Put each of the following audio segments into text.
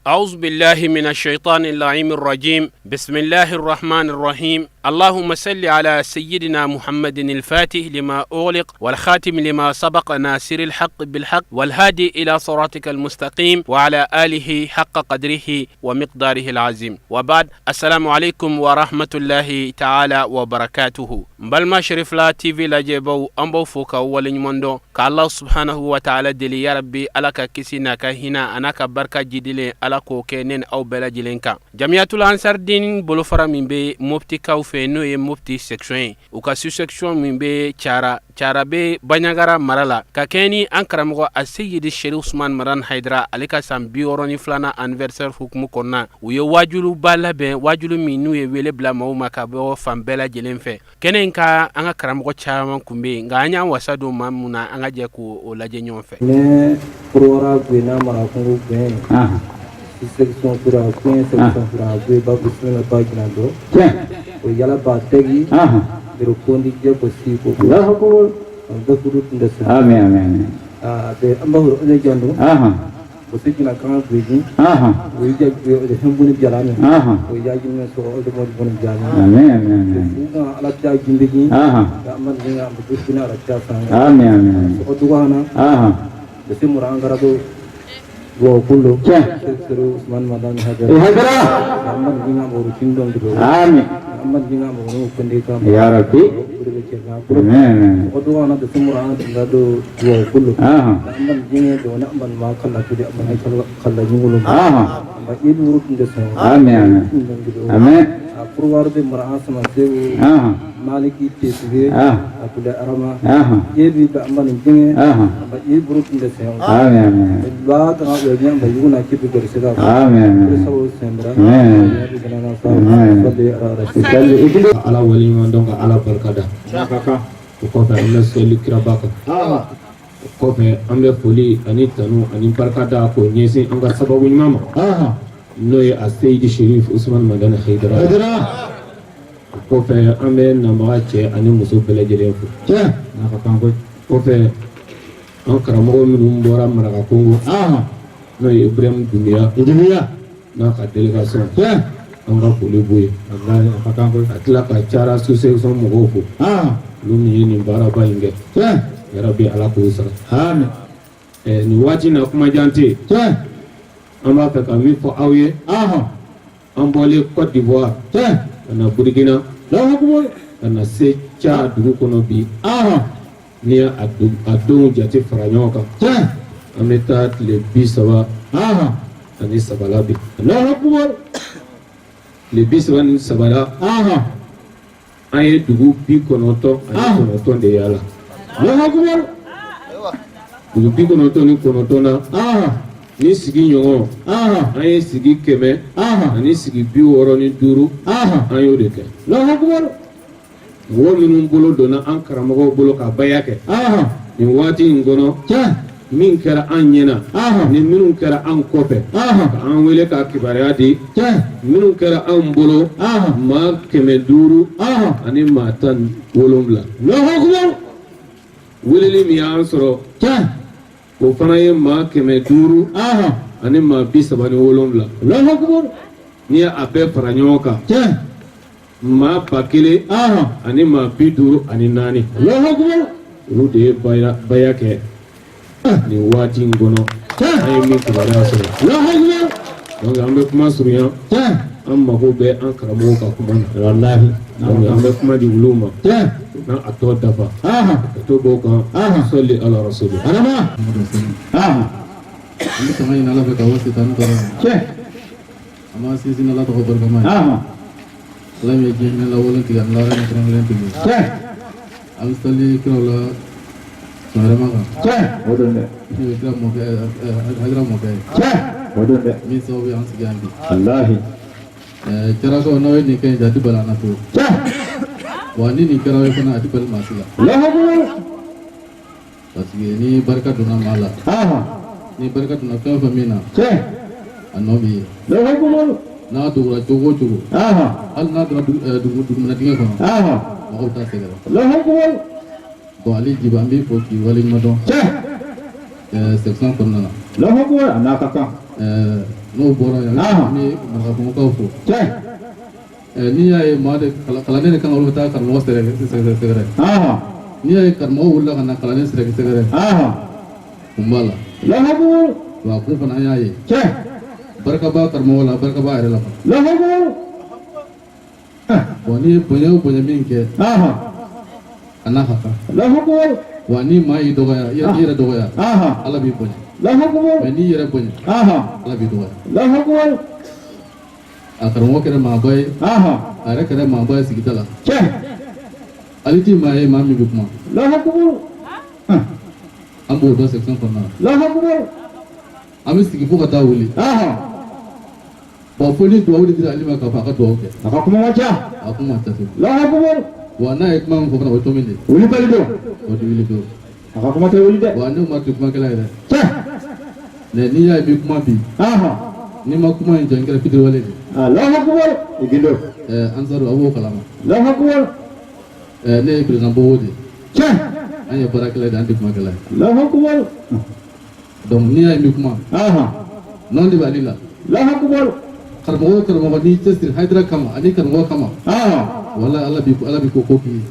أعوذ بالله من الشيطان اللعين الرجيم. بسم الله الرحمن الرحيم. اللهم صل على سيدنا محمد الفاتح لما أغلق والخاتم لما سبق ناصر الحق بالحق والهادي إلى صراطك المستقيم وعلى آله حق قدره ومقداره العظيم. وبعد، السلام عليكم ورحمة الله تعالى وبركاته. N balima Cherifla TV lajɛbaw, an b'aw fo ka waleɲuman dɔn ka Ala subhanahu wa taala deli, yarabi Ala ka kisi n'a ka hinɛ a n'a ka barika jidilen, Ala k'o kɛ ne ni aw bɛɛ lajɛlen kan. Jamiyatul Ansardin bolofara min bɛ Moptikaw fɛ, n'o ye Mopti section ye, u ka sous section min bɛ Cara, Cara bɛ Banjagara mara la, ka kɛɲɛ ni an karamɔgɔ Aseyidi Sherif Usman Madani Hayidara, ale ka san 62nan anniversaire hukumu kɔnɔna, u ye waajuluba labɛn, waajulu min n'u ye wele bila maaw ma ka bɔ fan bɛɛ lajɛlen fɛ. Kɛnɛ in ka an ka karamɔgɔ caman tun bɛ yen, nka an y'an wasa don maa min na, an ka jɛ k'o lajɛ ɲɔgɔn fɛ. Ne Kɔrɔwara Gwena Marakungu Gwen section kura Gwen section kura Gwe ba bisimila ba jina do o yala ba tegi biro kondi je ko si ko Allahu akbar. Ba furu tun da sa. Amin, amin, amin. A be an ba huru ne jando o se jina kan gweji o ja gwe o de hembuni jalame o ya jinne so o de mo boni jalame. Amin, amin, amin. Fu ga ala ta jindigi ga man dinga am bisina ala ta sa. Amin, amin, amin. O duwana da se mura an garado go kullo Sero Usman Madani Hajara Hajara. Amman dinga mo rukin don do. Amin. Amman dinga mo no kunde ka. Ya Rabbi. Amin, amin. O duwana da se mura an garado go kullo. Amman dinga do na amman ma kala tudi amman ay kala kala nyulo. Amma idu rukin da so. Amin, amin. Amin. A kurwar de mura asma sewu maliki tesige akula arama yebi ba amman dinga amma ibu rukin da so. Amin, amin. Ba ga wa yan ba yuna kibi garsida. Amin, amin. Sabu sembra. Amin. Ala waleɲuman dɔn ka Ala barika da. O kɔfɛ, an bɛ sɔli kiraba kan. O kɔfɛ, an bɛ foli ani tanu ani barika da k'o ɲɛsin an ka sababu ɲuman ma, n'o ye a Seyidi Sherif Usman Madani Hayidara. O kɔfɛ, an bɛ nabaga cɛ ani muso bɛɛ lajɛlen fo. Kɔfɛ, an karamɔgɔ minnu bɔra Maraka Kongo, n'o ye Ibrahim Dunbiya n'a ka délégation, an ka foli b'u ye. Ka tila ka Cara sous-section mɔgɔw fo, olu min ye nin baaraba in kɛ, yarabi Ala k'o sara. Nin waati na, kumajan tɛ yen. An b'a fɛ ka min fɔ aw ye, an bɔlen Côte d'Ivoire ka na Burkina, ka na se Cara dugu kɔnɔ bi, n'i ye a donw jate fara ɲɔgɔn kan, an bɛ taa tile 33 la bi. Tile 33 la, an ye dugu 99 de yala. Dugu 99 na, ni sigi ɲɔgɔn, an ye sigi 100 ani sigi 65, an y'o de kɛ. Mɔgɔ minnu bolo donna an karamɔgɔw bolo ka baya kɛ nin waati in kɔnɔ, min kɛra an ɲɛna ni minnu kɛra an kɔfɛ ka an wele ka kibaruya di, minnu kɛra an bolo, maa 500 ani maa 17. Weleli min y'an sɔrɔ, o fana ye maa 500 ani maa 37. N'i ye a bɛɛ fara ɲɔgɔn kan, maa 1000 ani maa 54, olu de ye baya kɛ nin waati in kɔnɔ, an ye min kibaruya sɔrɔ. Donc an bɛ kuma surunya, an mago bɛ an karamɔgɔw ka kuma na. Donc an bɛ kuma di olu ma n'a a tɔ dafa ka to b'o kan. Sɔli ala rasuli. An bɛ tanga ɲini Ala fɛ ka bɔ sitani tɔɔrɔ ma. An b'an sinsin Ala tɔgɔ barikama ye. Ala min ye diɲɛ hinɛ lawale tigɛ ani lahara kɛrɛnkɛrɛn tigɛ. An bɛ sali kiraw la sɔn hɛrɛma kan. N'o ye kira mɔkɛ Hajara mɔkɛ ye. Min sababu ye an sigi yan bi. Carakaw, n'aw ye nin kɛ, a tɛ bali an na pewu. Wa ni nin kɛra aw ye fana, a tɛ bali maa si la. Parce que ni barika donna maa la, ni barika donna fɛn o fɛn min na, a nɔ b'i ye. N'a dogora cogo o cogo, hali n'a donna dugu dugumɛnɛ dingɛ kɔnɔ, mɔgɔw t'a sɛgɛrɛ. Bon, Ali Jiba, an b'i fo k'i waleɲuman dɔn section kɔnɔna na. N'o bɔra yan, an bɛ marakakungokaw fo. N'i y'a ye maa de kalanden de kan ka wuli ka taa karamɔgɔ sɛgɛrɛ. N'i y'a ye karamɔgɔ wulila ka na kalanden sɛgɛrɛ, kun b'a la. Wa a kun fana an y'a ye. Barika b'a karamɔgɔ la, barika b'a yɛrɛ la fana. Bon, n'i ye bonya o bonya min kɛ, a n'a ka kan. Wa ni maa y'i dɔgɔya, i yɛrɛ dɔgɔya, Ala b'i bonya. Mais n'i yɛrɛ bonya, Ala b'i dɔgɔya. A karamɔgɔ kɛra maaba ye, a yɛrɛ kɛra maaba ye sigida la. Ale ti maa ye maa min bɛ kuma. An b'o dɔn section kɔnɔna la. An bɛ sigi fo ka taa wuli. Bon, fo ni duwawu de dira ale ma k'a fɔ a ka duwawu kɛ. A ka kuma ma ca. A kuma ma ca fiyewu. Wa n'a ye kuma min fɔ fana, o ye tomi de ye. Wulibali don. O tɛ wuli pewu. A ka kuma tɛ wuli dɛ. Wa ne ma tɛ kumakɛla ye dɛ. Mais n'i y'a ye i bɛ kuma bi, n'i ma kuma in jɔ, n kɛra fitiriwale de ye. I gindo. Ansaru, a b'o kalama. Ne ye président Bobo de ye. An ye baarakɛla de ye, an tɛ kumakɛla ye. Donc n'i y'a ye n bɛ kuma, nɔn de b'ale la. Karamɔgɔ o karamɔgɔ n'i cɛsiri Hayidara kama ani karamɔgɔ kama, wala Ala b'i Ala b'i ko ko k'i ye.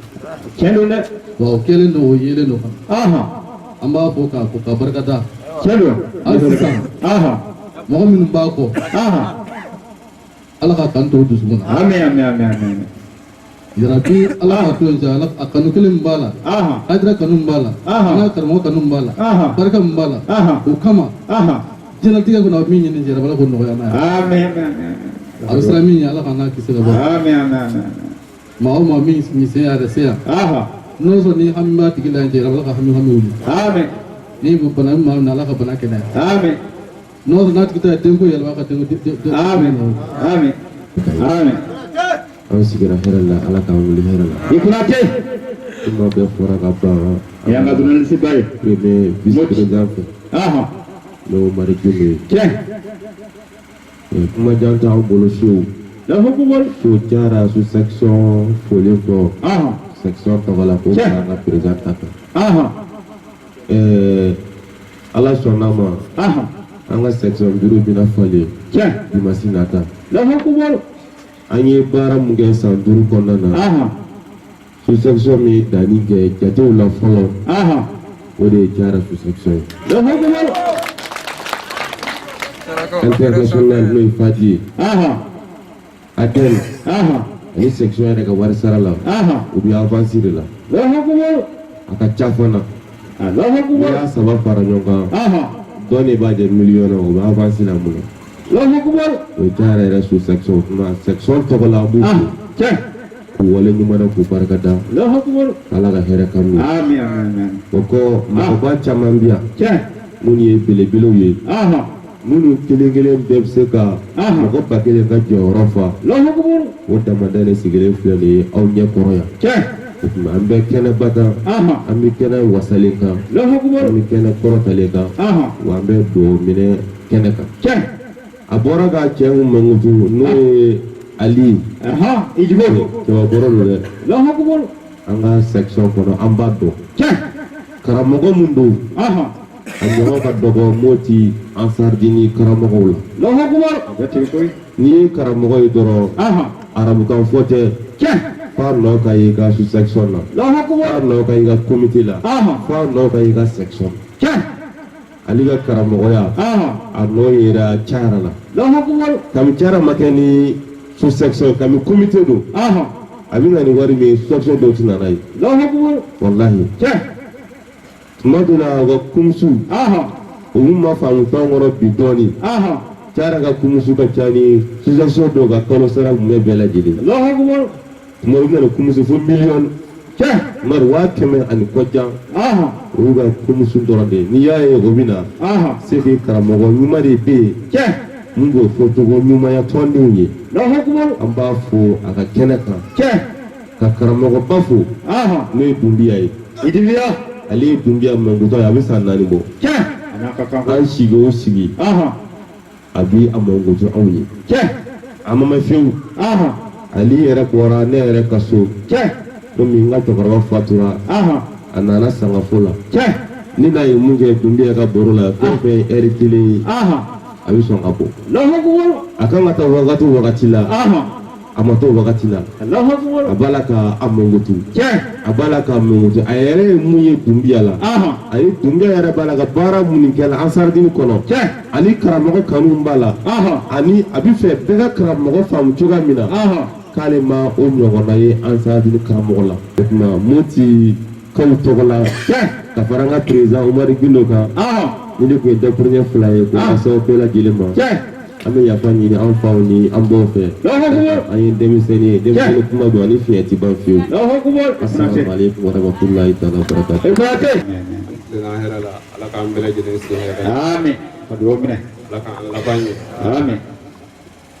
Tiɲɛ don dɛ. Wa o kɛlen don, o yelen don fana. An b'a fɔ k'a fɔ ka barika da. Tiɲɛ don. Hali sisan, mɔgɔ minnu b'a kɔ, Ala ka kanu to u dusukun na. Amin, amin, amin, amin. Yarabi, Ala ka to yen, Ala a kanu kelen min b'a la, Hayidara kanu min b'a la, n'a karamɔgɔ kanu min b'a la, barika min b'a la, o kama diɲɛlatigɛ kɔnɔ a bɛ min ɲini, yarabi Ala k'o nɔgɔya n'a ye. Amin, amin. A bɛ siran min ɲɛ, Ala ka n'a kisi ka bɔ. Amin, amin, amin. Maa o maa min sen y'a yɛrɛ se yan, n'o sɔrɔ ni hami b'a tigi la yan, yarabi Ala ka hami hami wuli. Amin. Ni bana min maa min na, Ala ka bana kɛnɛya. Amin. N'o sɔrɔ n'a tigi ta ye denko yɛlɛma, ka denko den. Amin. Amin. Amin. An sigira hɛrɛ la, Ala k'an wuli hɛrɛ la. I Konate. Kuma bɛɛ fɔra ka ban. Y'an ka journaliste ba ye. Premier vice président fɛ. N'o ye Umaru Gindo ye. Kuma jan t'anw bolo sew. So Jara sous section folen kɔ. Section tɔgɔ la k'o fara an ka président ta kan. Ala sɔnna ma. An ka section bureau bɛna falen. Dimanche nata. An ye baara mun kɛ san 5 kɔnɔna na. Sous section min danni kɛ jatew la fɔlɔ. O de ye Jara sous section ye. International n'o ye Fati ye. Adel. Ani section yɛrɛ ka wari sara la. U bɛ avance de la. A ka ca fana. N'i y'a saba fara ɲɔgɔn kan. Dɔ de b'a jɛ miliyɔn na, o bɛ avance la mun na. O ye Jara yɛrɛ sous section. O tuma section tɔgɔ la, an b'u fo. K'u wale ɲuman na, k'u barika da. Ala ka hɛrɛ k'an ye. O kɔ, mɔgɔba caman bɛ yan. Minnu ye belebelew ye. Minnu kelen kelen bɛɛ bɛ se ka mɔgɔ 1000 ka jɔyɔrɔ fa. O damada de sigilen filɛ nin ye aw ɲɛ kɔrɔ yan. O tuma an bɛ kɛnɛba kan. An bɛ kɛnɛ wasalen kan. An bɛ kɛnɛ kɔrɔtalen kan. Wa an bɛ dugawu minɛ kɛnɛ kan. A bɔra ka cɛ mun mankutu n'o ye Ali. Cɛbakɔrɔ don dɛ. An ka section kɔnɔ an b'a dɔn. Karamɔgɔ mun don. A ɲɔgɔn ka dɔgɔ Moti Ansardini karamɔgɔw la. N'i ye karamɔgɔ ye dɔrɔn, arabukan fɔ tɛ. F'a nɔ ka ye i ka sous section na. F'a nɔ ka ye i ka comité la. F'a nɔ ka ye i ka section na. Ale ka karamɔgɔya, a nɔ yera Cayara la. Kami Cayara ma kɛ ni sous section, kami comité don. A bɛ na ni wari min ye, sous section dɔw tɛ na n'a ye. Walahi. Tuma dɔ la, u ka kumusu, olu ma faamu fɛn kɔrɔ bi dɔɔnin. Cayara ka kumusu ka ca ni sous section dɔw ka kalo sara mun bɛɛ lajɛlen. Tuma dɔ, u bɛ na ni kumusu fo miliyɔn. Umaru 100,000 ani kɔjan. O y'u ka kumusu dɔrɔn de ye. N'i y'a ye o bɛ na. C'est que karamɔgɔ ɲuman de bɛ yen. Mun b'o fɔ cogo ɲumanya tɔndenw ye. An b'a fo a ka kɛnɛ kan. Ka karamɔgɔba fo. N'o ye Dunbiya ye. Ale ye Dunbiya mankutɔ ye, a bɛ san 4 bɔ. An sigi o sigi. A bɛ a mankutu anw ye. A ma mɛn fiyewu. Ale yɛrɛ bɔra ne yɛrɛ ka so. Komi n ka cɛkɔrɔba fatura. A nana sangafo la. Ne n'a ye mun kɛ Dunbiya ka baro la, fɛn fɛn ye ɛri kelen ye. A bɛ sɔn ka bɔ. A kan ka taa wagati o wagati la, a ma t'o wagati la. A b'a la ka a mankutu, a b'a la ka mankutu. A yɛrɛ ye mun ye Dunbiya la, ani Dunbiya yɛrɛ b'a la ka baara minnu kɛ la Ansaridini kɔnɔ, ani karamɔgɔ kanu b'a la, ani a bɛ fɛ bɛɛ ka karamɔgɔ faamu cogoya min na, k'ale ma o ɲɔgɔnna ye Ansaridini karamɔgɔ la. O tuma Moti kaw tɔgɔ la, ka fara an ka président Umaru Gindo kan, ni de tun ye dakuruɲɛ 2 ye k'o lase aw bɛɛ lajɛlen ma. An bɛ yafa ɲini an faw ni an baw fɛ. An ye denmisɛnnin ye, denmisɛnnin kuma don ani fiɲɛ ti ban fiyewu. Assalamu alaikum warahmatullahi ta'ala wabarakatuh. Tilenna hɛrɛ la, Ala k'an bɛɛ lajɛlen si hɛrɛ la. Amin. Ka dugawu minɛ. Ala k'an laban ɲɛ. Amin.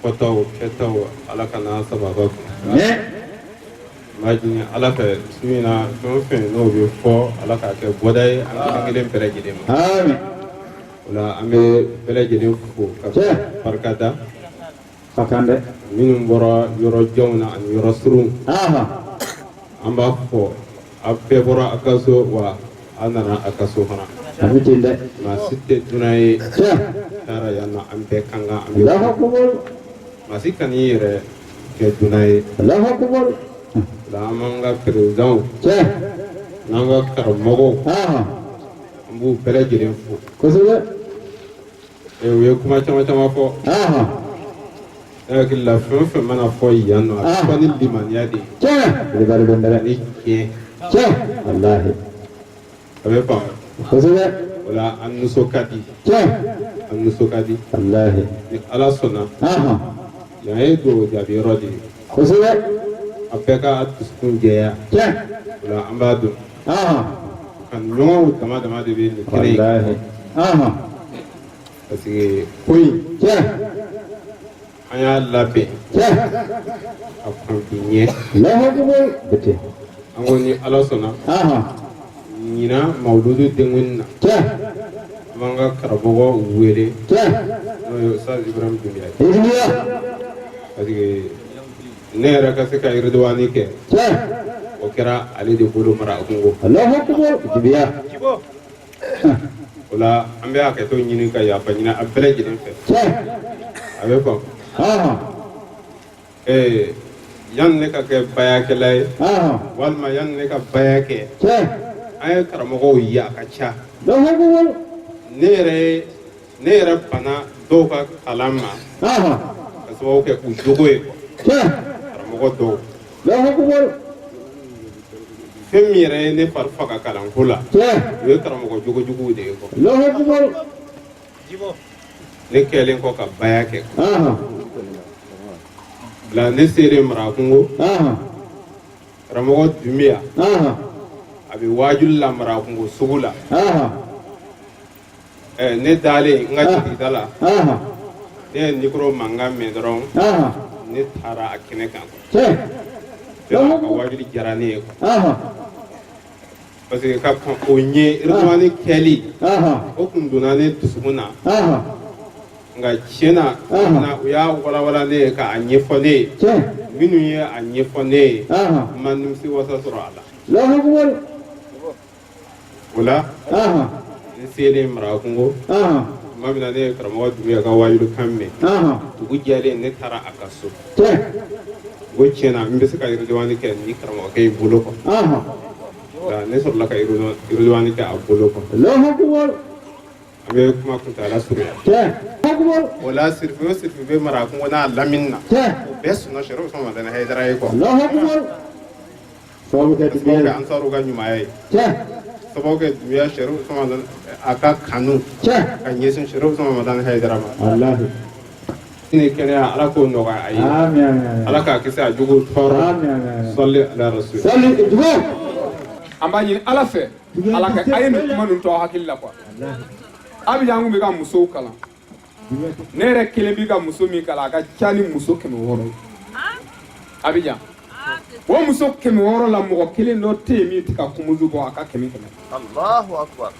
Fɔtaw kɛtaw, Ala ka n'an sababa kun. Amin. N b'a ɲini Ala fɛ su in na, fɛn o fɛn n'o bɛ fɔ, Ala k'a kɛ bɔda ye an kelen kelen bɛɛ lajɛlen ma. Amin. O la an bɛ bɛɛ lajɛlen fo ka barika da. Ka kan dɛ. Minnu bɔra yɔrɔ janw na ani yɔrɔ surunw. An b'a fɔ a bɛɛ bɔra a ka so, wa a nana a ka so fana. A bɛ ten dɛ. Maa si tɛ dunan ye. Taara yan nɔ, an bɛɛ kan kan, an bɛ. Maa si kan'i yɛrɛ kɛ dunan ye. Allahu akbar. O la an b'an ka présidentw. N'an ka karamɔgɔw. An b'u bɛɛ lajɛlen fo. Kosɛbɛ. U ye kuma caman caman fɔ. Ne hakili la, fɛn o fɛn mana fɔ yan nɔ, a bɛ fɔ ni limaniya de ye. Kulubali bɛ n Ni tiɲɛ. Walahi. A bɛ faamu. Kosɛbɛ. O la an nisɔn ka di. An nisɔn ka di. Walahi. Ni Ala sɔnna. Yan ye dugawu jaabi yɔrɔ de ye. Kosɛbɛ. A bɛɛ ka dusukun jɛya. O la an b'a dɔn. Ka ɲɔgɔnw dama dama de bɛ nin kɛnɛ in Walahi. Parce que ko in, an y'a labɛn a kɔn bi ɲɛ. Allahu akbar. Bete. An ko ni Ala sɔnna, ɲinan mawuludu denkuni na, an b'an ka karamɔgɔ wele, n'o ye Ustaz Ibrahim Dunbiya ye. Parce que ne yɛrɛ ka se ka yiriduwani kɛ, o kɛra ale de bolo mara kungo. Allahu akbar. Dunbiya. O la an bɛ hakɛto ɲini ka yafa ɲini a bɛɛ lajɛlen fɛ. A bɛ faamu. Yanni ne ka kɛ bayakɛla ye, walima yanni ne ka baya kɛ, an ye karamɔgɔw ye, a ka ca. Ne yɛrɛ banna dɔw ka kalan ma ka sababu kɛ u jogo ye, karamɔgɔ dɔw. Fɛn min yɛrɛ ye ne fari faga kalanko la, o ye karamɔgɔ jogojuguw de ye. Ne kɛlen kɔ ka baya kɛ la, ne seren Marakungo, karamɔgɔ Dunbiya a bɛ waajuli la Marakungo sugu la. Ne dalen n ka jigida la, ne ye mikoro mankan mɛn dɔrɔn, ne taara a kɛnɛ kan. A ka waajuli diyara ne ye, parce que ka kɔn o ɲɛ, iridumani kɛli o kun donna ne dusukun na. Nka tiɲɛ na, u y'a walawala ne ye k'a ɲɛfɔ ne ye. Minnu ye a ɲɛfɔ ne ye, n ma nimisi wasa sɔrɔ a la. O la n selen Marakungo, tuma min na ne ye karamɔgɔ Dunbiya ka waajulukan mɛn, dugu jɛlen ne taara a ka so. N ko tiɲɛ na, n bɛ se ka yiriduwani kɛ ni karamɔgɔkɛ in bolo kɔ. Ne sɔrɔla ka yiriduwani kɛ a bolo kɔ. An bɛ kuma kuntaala surunya. O la sirifu o sirifu bɛ Marakungo n'a lamini na, o bɛɛ sɔnna Sɛrifu Usumani Madani Hayidara ye kɔ. Sababu kɛ Sababu kɛ Ansaru ka ɲumanya ye. Sababu kɛ Dunbiya Sɛrifu Usumani a ka kanu ka ɲɛsin Sɛrifu Usumani Madani Hayidara ma. Walahi. Ni kɛnɛya, Ala k'o nɔgɔya a ye. Amin. Ala k'a kisi a jugu tɔɔrɔ. Amin. Sɔli ala rasul. Sali jugu. An b'a ɲini Ala fɛ, Ala ka a ye nin kuma ninnu to aw hakili la quoi. Abidjan, an kun bɛ ka musow kalan. Ne yɛrɛ kelen bɛ ka muso min kalan, a ka ca ni muso 600 ye Abidjan. O muso 600 la, mɔgɔ kelen dɔ tɛ yen min tɛ ka kumusu bɔ a ka 100 100. Allahu akbar.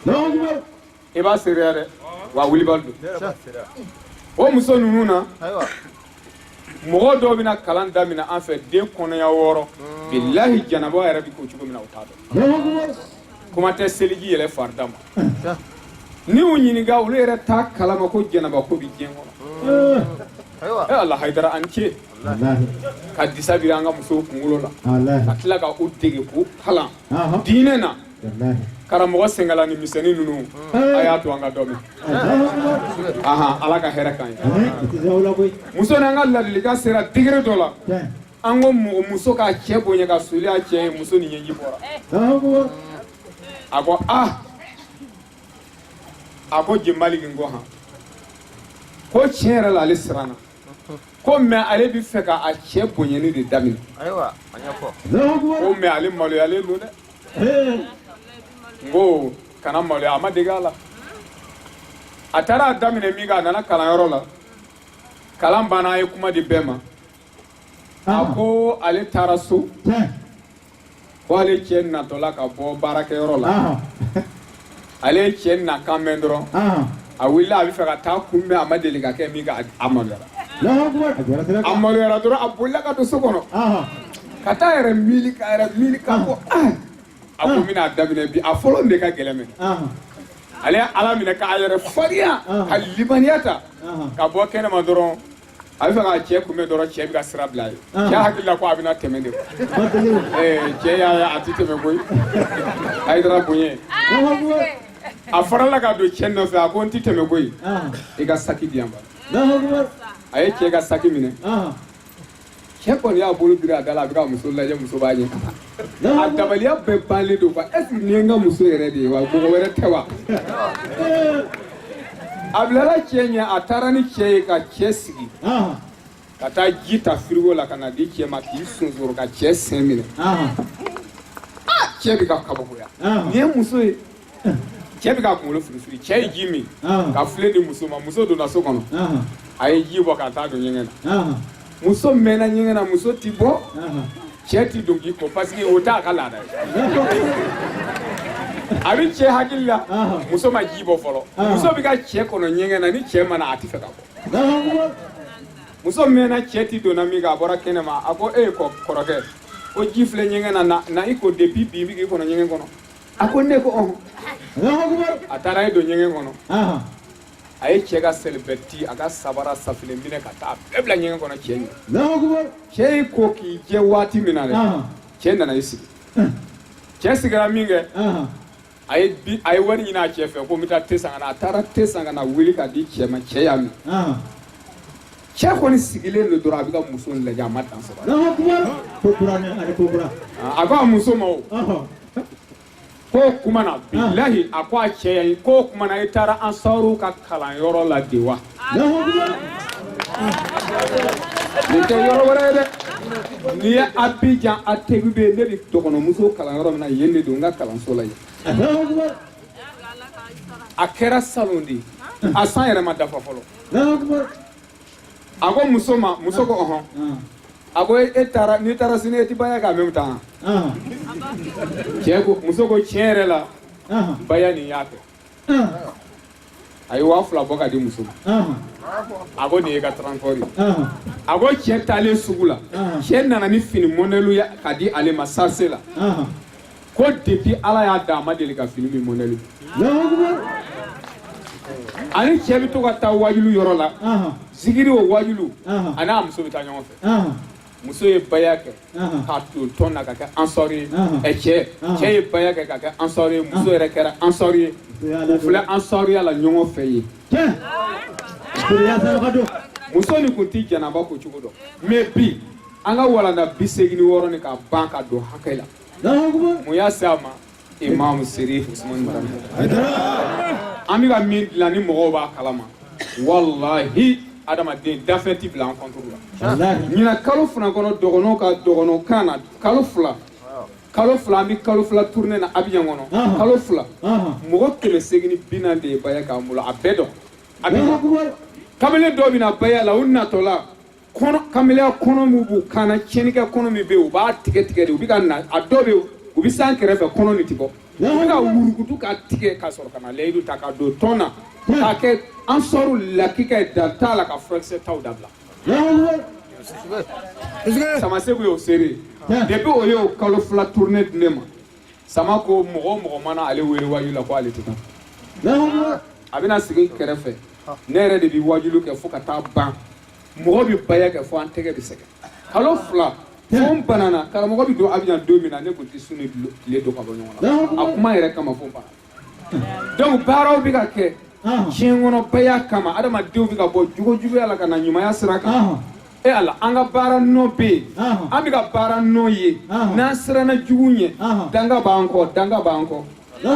I b'a seereya dɛ, wa wulibali don. O muso ninnu na, mɔgɔ dɔw bɛna kalan daminɛ an fɛ, den kɔnɔya 6, bilahi, janaba yɛrɛ bɛ ko cogo min na, o t'a dɔn. Kuma tɛ seliji yɛrɛ farida ma. N'i y'u ɲininka, olu yɛrɛ t'a kalama ko jɛnɛba ko bɛ diɲɛ kɔnɔ. E Ala, Hayidara, an ce ka disa biri an ka musow kunkolo la, ka tila ka u dege k'u kalan diinɛ na. Karamɔgɔ sengala ni misɛnnin ninnu, a y'a to an ka dɔ mɛn. Ahan, Ala ka hɛrɛ k'an ye. Muso n'an ka ladilikan sera degré dɔ la, an ko mɔgɔ muso k'a cɛ bonya ka soli a cɛ ye, muso ni ɲɛji bɔra. A ko ah, a ko Jemaliki, n ko han, ko tiɲɛ yɛrɛ la, ale siranna ko, mais ale bɛ fɛ ka a cɛ bonyani de daminɛ. Ko mais ale maloyalen don dɛ. N ko kana maloya, a ma dege a la. A taara a daminɛ min kɛ, a nana kalanyɔrɔ la, kalan banna, a ye kuma di bɛɛ ma. A ko ale taara so, ko ale cɛ natɔla ka bɔ baarakɛyɔrɔ la, ale cɛ nakan mɛn dɔrɔn, a wulila, a bɛ fɛ ka taa kunbɛn. A ma deli ka kɛ min kɛ, a maloyara, a maloyara dɔrɔn, a bolila ka don so kɔnɔ ka taa yɛrɛ miiri, ka yɛrɛ miiri, ka ko ah, a ko n bɛna daminɛ bi, a fɔlɔ de ka gɛlɛn mɛnɛ. Ale ye Ala minɛ k'a yɛrɛ farinya, ka limaniya ta ka bɔ kɛnɛma dɔrɔn, a bɛ fɛ k'a cɛ kunbɛn dɔrɔn, cɛ bɛ ka sira bila a ye. Cɛ hakili la ko a bɛna tɛmɛ de, cɛ y'a ye a tɛ tɛmɛ koyi. Hayidara bonya, a farala ka don cɛ nɔfɛ, a ko n tɛ tɛmɛ koyi, i ka saki di yan ba. A ye cɛ ka saki minɛ. Cɛ kɔni y'a bolo biri a da la, a bɛ ka muso lajɛ, muso b'a ɲɛ. A dabaliya bɛɛ banlen don quoi. Est ce que nin ye n ka muso yɛrɛ de ye wa, mɔgɔ wɛrɛ tɛ wa? A bilala cɛ ɲɛ, a taara ni cɛ ye ka cɛ sigi, ka taa ji ta frigo la ka na di cɛ ma, k'i sonsoro ka cɛ sen minɛ. Cɛ bɛ ka kabakoya, nin ye muso ye. Cɛ bɛ ka kunkolo firifiri. Cɛ ye ji min ka filen di muso ma. Muso donna so kɔnɔ, a ye ji bɔ ka taa don ɲɛgɛn na. Muso mɛnna ɲɛgɛn na, muso ti bɔ, cɛ ti don k'i ko, parce que o t'a ka laada ye. A bɛ cɛ hakili la, muso ma ji bɔ fɔlɔ. Muso bɛ ka cɛ kɔnɔ ɲɛgɛn na, ni cɛ ma na, a ti fɛ ka bɔ. Muso mɛnna, cɛ ti donna min kan, a bɔra kɛnɛ ma, a ko e ye kɔrɔkɛ, ko ji filɛ ɲɛgɛn na, na i ko depuis bi, i bɛ k'i kɔnɔ ɲɛgɛn kɔnɔ. A ko ne ko ɔhɔn. A taara e don ɲɛgɛn kɔnɔ, a ye cɛ ka sɛlibɛti, a ka sabara, safinɛ minɛ ka taa bɛɛ bila ɲɛgɛn kɔnɔ cɛ ɲɛ. Cɛ y'i ko k'i jɛ waati min na dɛ, cɛ nana i sigi. Cɛ sigira min kɛ, a ye bi, a ye wari ɲini a cɛ fɛ ko n bɛ taa te san ka na. A taara te san ka na wuli ka di cɛ ma. Cɛ y'a min. Cɛ kɔni sigilen don dɔrɔn, a bɛ ka muso in lajɛ, a ma dan sɔrɔ. A ko a muso ma, o ko kuma na, bilahi, a ko a cɛ ye ko kuma na, i taara ansaru ka kalanyɔrɔ la de wa? Nin tɛ yɔrɔ wɛrɛ ye dɛ, n'i ye Abidjan Atégubé, ne bɛ dɔgɔnɔmuso kalan yɔrɔ min na, yen de don, n ka kalanso la yen. A kɛra salon de ye, a san yɛrɛ ma dafa fɔlɔ. A ko muso ma, muso ko ɔhɔn. A ko e taara, n'i taara sini, e ti baya k'a même temps. Cɛ ko, muso ko tiɲɛ yɛrɛ la, baya nin y'a kɛ. A ye 2000 bɔ ka di muso ma. A ko nin ye ka transport ye. A ko cɛ taalen sugu la, cɛ nana ni fini modèle ye ka di ale ma sarse la, ko depuis Ala y'a da, a ma deli ka fini min modèle. Ani cɛ bɛ to ka taa wajulu yɔrɔ la, zikiri o wajulu, a n'a muso bɛ taa ɲɔgɔn fɛ. Muso ye baya kɛ k'a don tɔn na ka kɛ ansɔri ye. Ɛ, cɛ ye baya kɛ ka kɛ ansɔri ye, muso yɛrɛ kɛra ansɔri ye. O filɛ ansɔriya la ɲɔgɔn fɛ yen. Muso nin kun ti janaba ko cogo dɔn, mais bi an ka walanda 86 nin ka ban ka don hakɛ la. Mun y'a se a ma? Imam Serif Usman Madani. An bɛ ka min dilan ni mɔgɔw b'a kalama, walahi, adamaden dafɛn ti bila an contre la. Ɲinan kalo 2 kɔnɔ, dɔgɔnɔw ka dɔgɔnɔ kan na, kalo 2, kalo 2, an bɛ kalo 2 tournée na Abidjan kɔnɔ. Kalo 2, mɔgɔ 840 de ye baya k'an bolo, a bɛɛ dɔn Abidjan. Kamalen dɔw bɛ na baya la, u natɔla kɔnɔ, kamelenya kɔnɔ min b'u kan na, tiɲɛnikɛ kɔnɔ min bɛ yen, u b'a tigɛ tigɛ de, u bɛ ka na. A dɔw bɛ yen, u bɛ s'an kɛrɛfɛ, kɔnɔ nin ti bɔ, u bɛ ka wurukutu ka tigɛ ka sɔrɔ ka na layidu ta ka don tɔn na k'a kɛ an sɔrɔ lakika ye, dan t'a la, ka furakisɛ taw dabila. Samasegu y'o seere. Depuis o y'o kalo 2 tournée di ne ma, Sama ko mɔgɔ o mɔgɔ mana ale wele waju la, ko ale tɛ taa. A bɛna sigi kɛrɛfɛ, ne yɛrɛ de bɛ wajulu kɛ fo ka taa ban. Mɔgɔ bɛ baya kɛ fo an tɛgɛ bɛ sɛgɛn. Kalo 2 fo n banana. Karamɔgɔ bɛ don Abidjan don min na, ne tun tɛ su ni tile don ka bɔ ɲɔgɔn na. A kuma yɛrɛ kama fo n banana. Donc baaraw bɛ ka kɛ diɲɛ kɔnɔ baya kama, adamadenw bɛ ka bɔ jogojuguya la ka na ɲumanya sira kan. E Ala, an ka baara nɔ bɛ yen, an bɛ ka baara nɔ ye. N'an siranna jugu ɲɛ, danga b'an kɔ, danga b'an kɔ. A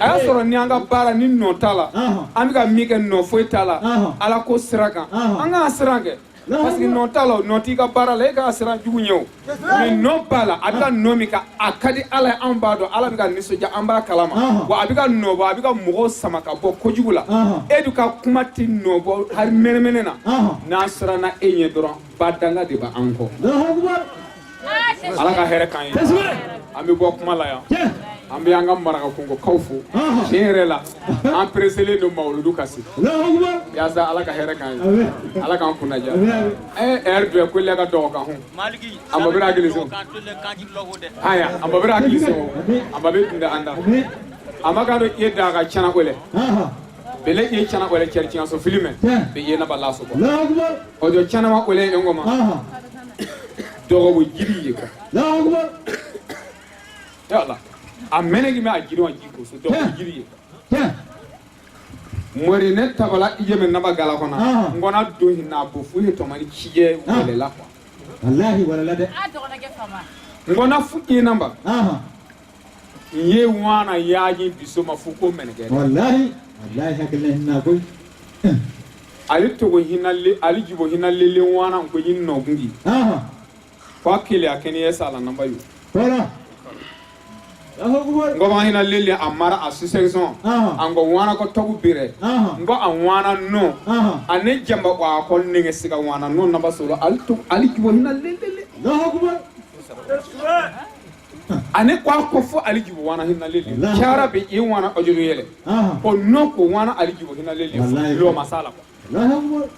y'a sɔrɔ ni an ka baara ni nɔ t'a la, an bɛ ka min kɛ nɔ foyi t'a la, Ala ko sira kan, an k'an siran kɛ. Parce que nɔ t'a la, nɔ t'i ka baara la, e k'a siran jugu ɲɛ o. Mais nɔ b'a la, a bɛ ka nɔ min kɛ, a ka di Ala ye, anw b'a dɔn, Ala bɛ ka nisɔndiya, an b'a kalama. Wa a bɛ ka nɔ bɔ, a bɛ ka mɔgɔw sama ka bɔ kojugu la. E dun ka kuma tɛ nɔ bɔ hali mɛnɛmɛnɛ na. N'an siranna e ɲɛ dɔrɔn, ba danga de b'an kɔ. Ala ka hɛrɛ k'an ye. An bɛ bɔ kuma la yan. An bɛ an ka marakakungokaw fo. Tiɲɛ yɛrɛ la, an pereselen don mawuludu ka se. Yaasa Ala ka hɛrɛ k'an ye. Ala k'an kunna diya. Ɛri dɔ ko ka dɔgɔ kan hun. A ma bɛ hakili sɔn. Aya, a ma bɛ hakili sɔn. A ma bɛ dunda an da. A ma ka dɔn i ye da ka cana ko lɛ. Bele i ye cana ko lɛ cɛri tiɲɛ so fili mɛ. Bɛ i ye naba laso kɔ. O jɔ cana ma ko lɛ en ko ma. Dɔgɔ bo jiri ye quoi. Yala. A mɛnɛ ki mɛ a jiri wa ji ko so dɔgɔ jiri ye. Mori ne tabala i jɛmɛ naba gala kɔnɔ. N kɔnɔ don hinɛ bo fu ye tɔmani cijɛ wɛlɛla quoi. Wallahi wala dɛ. N kɔnɔ fu i namba. N ye wana yaaji biso ma fu ko mɛnɛkɛ. Wallahi wallahi hakili hinɛ koyi. Ali togo hinɛ le, ali jibo hinɛ lele wana n ko yin nɔ kungi. Fo a kele a kɛnɛ sa la namba yo. Voilà. Ngo ma hina lele a mara a succession. An ko wana ko togu bire. Ngo a wana no. Ane jamba ko a ko nenge siga wana no namba solo ali to ali jibo hina lele. Allahu akbar. Ane ko ko fo ali jibo wana hina lele. Chara be i wana ojodo yele. Ko no ko wana ali jibo hina lele. Lo masala ko. Allahu akbar.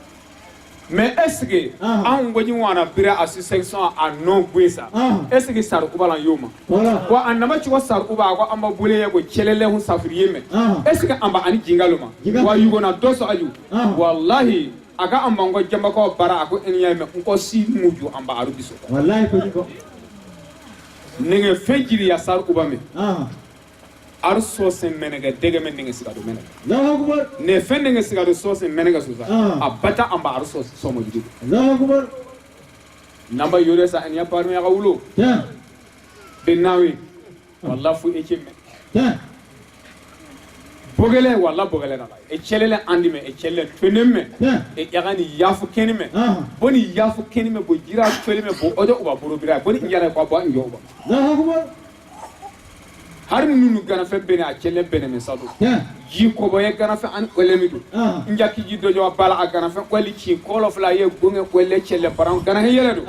Mais est-ce que an ko wana bira a succession a non gwesa, est-ce que sar uba lan yoma ko an nama ci ko sar uba ko amba bole ye ko celele hun safriye me, est-ce que amba ani jingalo ma wa yugona doso aju wallahi aga amba ngo jamba ko bara ako enya me ko si muju amba aru biso wallahi ko ko nenge fejiri ya sar uba me ar so sen menege dege men nenge sigado menege. Allahu akbar. Ne fen nenge sigado so sen menege so sa. Abata amba ar so so mo jidi. Allahu akbar. Namba yore sa enya parmi ya wulo. Ya. Benawi. Wallah fu echemme. Ya. Bogele wallah bogele na. E chelele andime e chelele tenemme. E yagani yafu kenime. Boni yafu kenime bo jira tolime bo ojo uba borobira. Boni injara ko ba njo uba. Allahu akbar. Har nunu gana fe bene a cele bene men sado ji ko boye gana fe an olemidu njaki ji dojo bala a gana fe kwali ci kolo fla ye gonge kwele cele paran gana he yeledo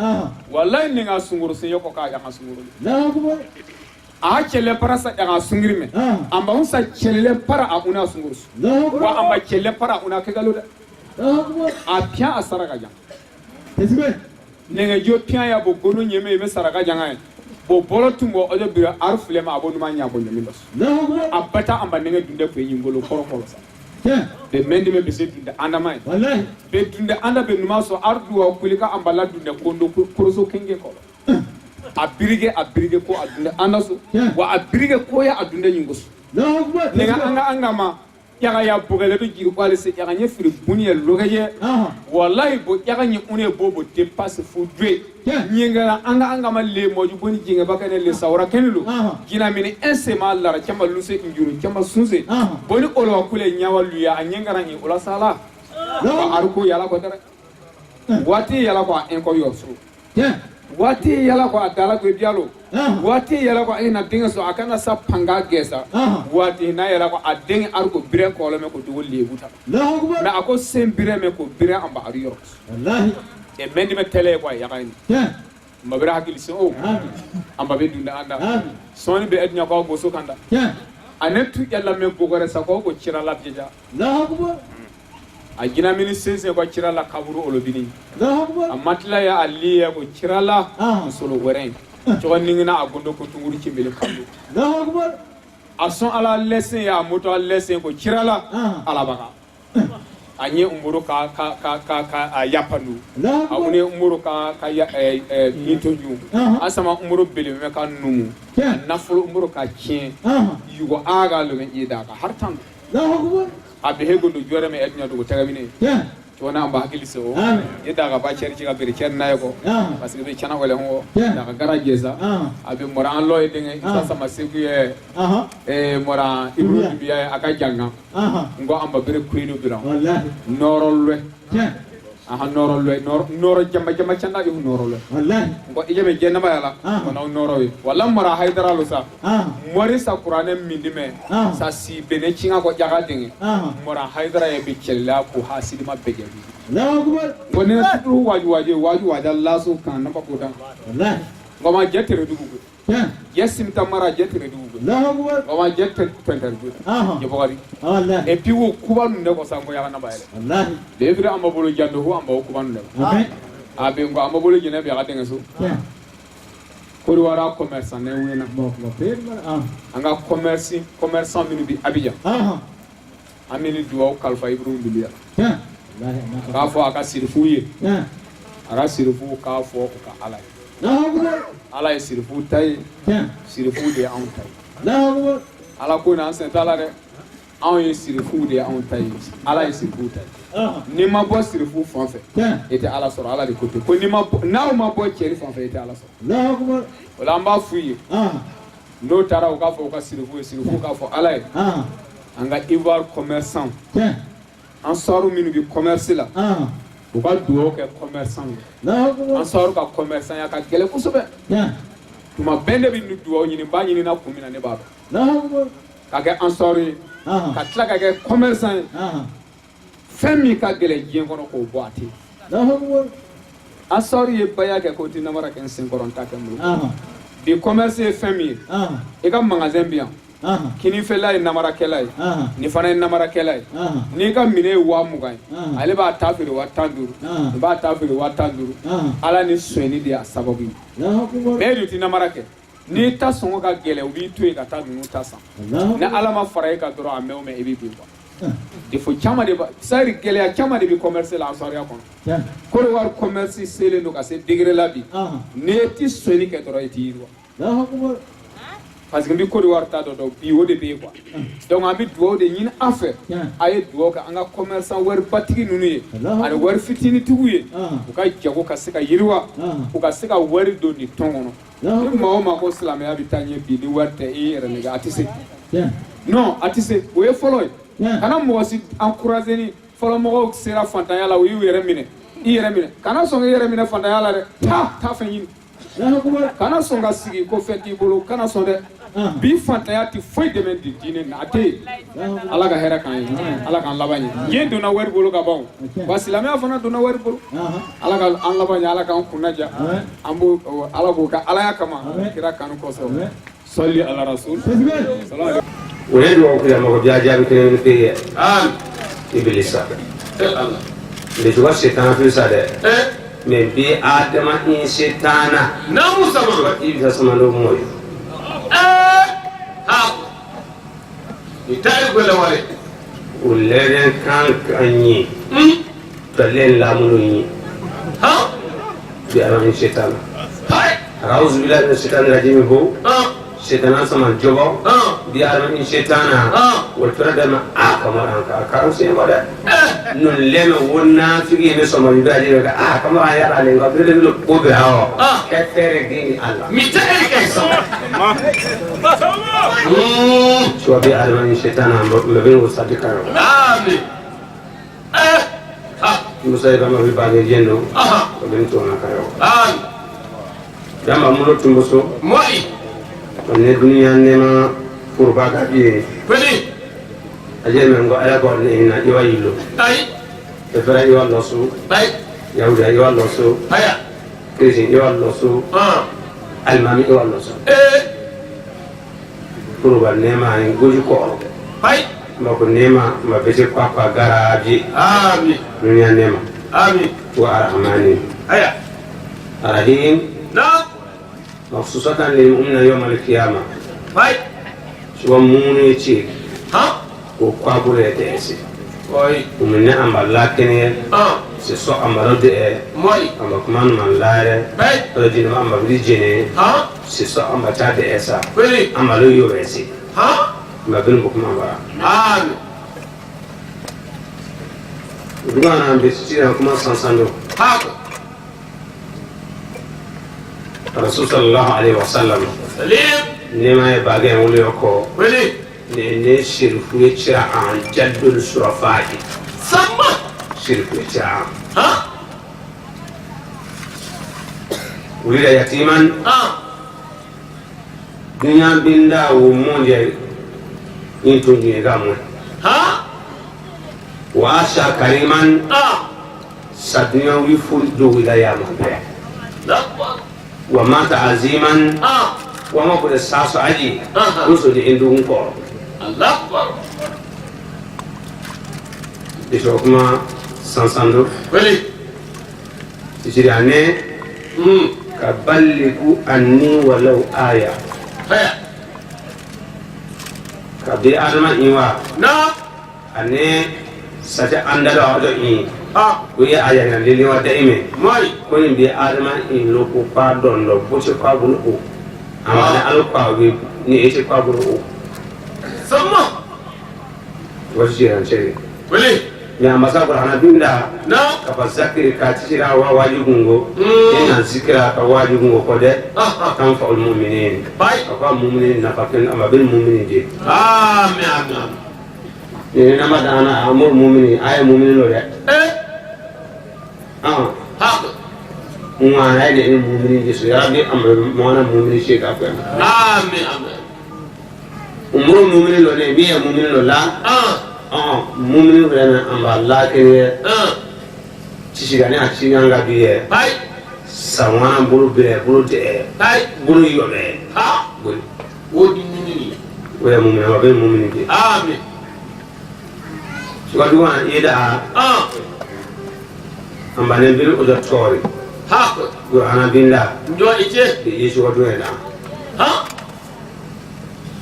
wallahi ni nga sunguru sen yoko ka ya sunguru Allahu akbar. A cele para sa ya sungiri me amba on sa cele para a una sunguru wa amba cele para una ke galo da Allahu akbar. A pia a saraka jang Tesbe nenge jo pia ya bo gonu nyeme be saraka jang ay bo bolo tumbo ojo bira ar fulema abo numa nya bo nyami bas. Allahu akbar. Abata amba nenge dunde ko yingolo koro koro sa. Be mendi me bese dunde anda mai. Wallahi. Be dunde anda be numa so ar duwa kulika amba la dunde kondo koroso kenge ko. A birige ko a dunde anda so. Wa a birige ko ya a dunde nyingo so. Allahu akbar. Nenga anga anga ma yaga ya bogele do jiri ko alise yaga nye firi buni e logeje. Wallahi bo yaga nye une bobo dépasse fo dwe. Nyinga anga anga ma le moju boni jinga bakane le sawra kenlu. Jina mini ensema lara chamba luse njuru chamba sunse. Boni olwa kule nyawa luya anyenga rangi ola sala. Wa aruko yala ko dara. Wati yala ko en ko yosu. Wati yala ko adala ko bialo. Wati yala ko ina dinga so akana sa panga gesa. Wati na yala ko adeng aruko bire ko lo me ko dugo lebuta. Allahu akbar. Na ako sen bire me ko bire amba aru yoro. Wallahi. E mendi me tele ko ya kayni. Mabira hakili so o. Amba be dunda anda. Soni be ednya ko go so kanda. Ane tu yalla me bogore sa ko ko cira la jeja. Allahu akbar. A jina mini sense ko cira la kaburu olobini. Allahu akbar. A matla ya aliya ko cira la musolo weren. Cogo ningina a gondo ko tunguru cimbele kambo. Allahu akbar. A sɔn ala lɛsɛn ye a moto a lɛsɛn ko cirala alabaga a ye umuru ka ka ka ka ka a yapandu a wuni umuru ka ka ya mintoju a sama umuru beleme ka numu nafolo umuru ka tiɲɛ yugo aga lume ida ka har tan a be hego do jore me ednya dugo tagamine tona amba hakili so ida ka ba ceri ka bere ceri nayo ko parce que be chana wala ho da ka garaje sa a be mora an loy dinge isa sama segu ye e mora ibru biya aka janga ngo amba bere kuido bira wallahi norol we aha norol we noro jamba jamba chanda yu norol we wallahi ngo ijebe jenna ba yala ona noro we wala mora haidara lo sa mori sa qur'ane mindime sa si bene cinga ko jaga dinge mora haidara ye be cella ko hasidima bege Allahu akbar ngo ne tu waju waje waju waja laso kan na ko dan wallahi ngo ma jetere dugu yesim tamara jetere dugu Allahu akbar ngo ma jetere twentere dugu je bogari wallahi et puis wo kuba nu ne ko sango ya na bayele wallahi levre amba bolo jando ho amba kuba nu ne abe ngo amba bolo jene be ga denge so ko wara commerçant ne wena anga commerce commerçant minu bi Abidjan amini duwaw kalfa Ibrahim Doumbouya k'a fɔ a ka sirifu ye a ka sirifu k'a fɔ u ka ala ye ala ye sirifu ta ye sirifu de ye anw ta ye ala ko n'an sen t'a la dɛ anw ye sirifu de ye anw ta ye ala ye sirifu ta ye n'i ma bɔ sirifu fan fɛ i tɛ ala sɔrɔ ala de ko ten ko n'i ma bɔ n'aw ma bɔ cɛri fan fɛ i tɛ ala sɔrɔ o la an b'a f'u ye n'o taara u k'a fɔ u ka sirifu ye sirifu k'a fɔ ala ye an ka Ivoire commerçant an sɔrɔ minnu bɛ commerce la u ka dugawu kɛ commerçant ye an sɔrɔ ka commerçant ya ka gɛlɛn kosɛbɛ tuma bɛɛ ne bɛ dugawu ɲini n b'a ɲini na kun min na ne b'a dɔn ka kɛ an sɔrɔ ye ka tila ka kɛ commerçant ye fɛn min ka gɛlɛn diɲɛ kɔnɔ k'o bɔ a tɛ yen an sɔrɔ ye baya kɛ k'o tɛ namara kɛ n sen kɔrɔ n ta kɛ n bolo bi commerce ye fɛn min ye i ka magasin bɛ yan kinifɛla ye namarakɛla ye nin fana ye namarakɛla ye n'i ka minɛ ye 20,000 ye ale b'a ta feere 15,000 i b'a ta feere 15,000 ala ni sonyɛni de y'a sababu ye bɛɛ de tɛ namara kɛ n'i ta sɔngɔ ka gɛlɛn u b'i to yen ka taa ninnu ta san ni ala ma fara e kan dɔrɔn a mɛn o mɛn i bɛ bin quoi défaut caman de b'a c'est-à-dire gɛlɛya caman de bɛ commerce la ansariya kɔnɔ Côte d'Ivoire commerce selen don ka se degré la bi n'i ti sonyɛni kɛ dɔrɔn i t'i yiriwa parce que n bɛ Côte d'Ivoire ta dɔ dɔn bi o de bɛ yen quoi donc an bɛ dugawu de ɲini an fɛ a ye dugawu kɛ an ka commerçant waribatigi ninnu ye ani wari fitinitigiw ye u ka jago ka se ka yiriwa u ka se ka wari don nin tɔn kɔnɔ ni maa o maa ko silamɛya bɛ taa ɲɛ bi ni wari tɛ i yɛrɛ nɛgɛ a tɛ se non a tɛ se o ye fɔlɔ ye kana mɔgɔ si encourager ni fɔlɔ mɔgɔw sera fantanya la u y'u yɛrɛ minɛ i yɛrɛ minɛ kana sɔn k'i yɛrɛ minɛ fantanya la dɛ taa fɛn ɲini kana sɔn ka sigi ko fɛn t'i bolo kana sɔn dɛ bi fantanya tɛ foyi dɛmɛ di diinɛ na a tɛ yen ala ka hɛrɛ k'an ye ala k'an laban ɲɛ diɲɛ donna wari bolo ka ban wa silamɛya fana donna wari bolo ala ka an laban ɲɛ ala k'an kunna diya an b'o ala k'o kɛ alaya kama kira kanu kosɔn sɔli ala rasul o ye dugawu kɛ mɔgɔ biya jaabi kelen tɛ ye ibilisa le setan fi sa dɛ mais bi adama in setana namu sama ibilisa sama n'o mɔ ye ha ni tayi gwele wale o lɛrɛ kan ka ɲi ka lɛn lamunu ɲi ha bi adama in setana a'udhu billahi minash shaitani rajim ho setana sama jobo bi adama in setana o tora dama a kamara ka karam se wada nun leme wonna figi ne sama bi aje ka a kamara ya ale ga bi le ko be hawo ke tere gini Allah mi tere ke sama so bi adama in setana me ben o sadika amin ha musa ba ma bi ba ne jeno aha ko ben to na kayo amin dama mulo tumboso moi ne dunia nema furba ka bi pedi aje men go ala ko ne ina iwa yilo tai e fara iwa losu tai yahuda iwa losu haya kristi iwa losu ah almami iwa losu eh furba nema en goju ko pai ma ko nema ma bete kwa kwa garaji amin dunia nema amin wa arhamani haya arahim na مخصوصة للمؤمن يوم القيامة هاي Suba mumuni ci ko kwabule de ese umne amba lakene se so amba de amba kuman man lare rajin amba bijene se so amba ta de esa amba lo yo ese amba bin ko kuma bara amin Rwana be sira kuma sansando Rasul sallallahu alaihi wasallam nema ye bagɛ wuli ko ne shirifu ye cira an jaddul surafai sama shirifu ye cira an wulida yatiman dunya binda wo monde ni tun ye ga mu wa asha kariman sadunya wi ful do wilaya ma be wa mata aziman wa ma ko saso aji muso di indu ko Allah akbar de kuma sansando wali tijiri ane ka balliku anni walau aya ka bi adama iwa na ane saja andalo ado i ko ye aya na lele wa de ime mai ko ni bi adama in loko pa dondo bo se pa bulu ko amana alko wi ni ete pa bulu ko sama wajira nche wali ya masa qur'ana binda na ka zakiri ka tira wa wajigungo ina zikira ka wajigungo ko de kan fa ul mu'minin bai ka mu'minin na fa kan amma bil mu'minin je amin amin ni na madana amur mu'minin ay mu'minin lo de ha ngwana de mu'minin je so ya rabbi amma mwana mu'minin she ka fa amin amin umur mu'minin lo ne bi mu'minin lo la mumini wɛrɛ an b'a la kɛ sisi ni a ci an ka bi yɛ san bolo bɛrɛ bolo tɛ bolo yɔlɛ bolo o di mumini o yɛ mumini a bɛ mumini kɛ amin sukadugu an ye da an ba ne biri o da tɔɔri an bin da njɔ i ce de ye sukadugu yɛ da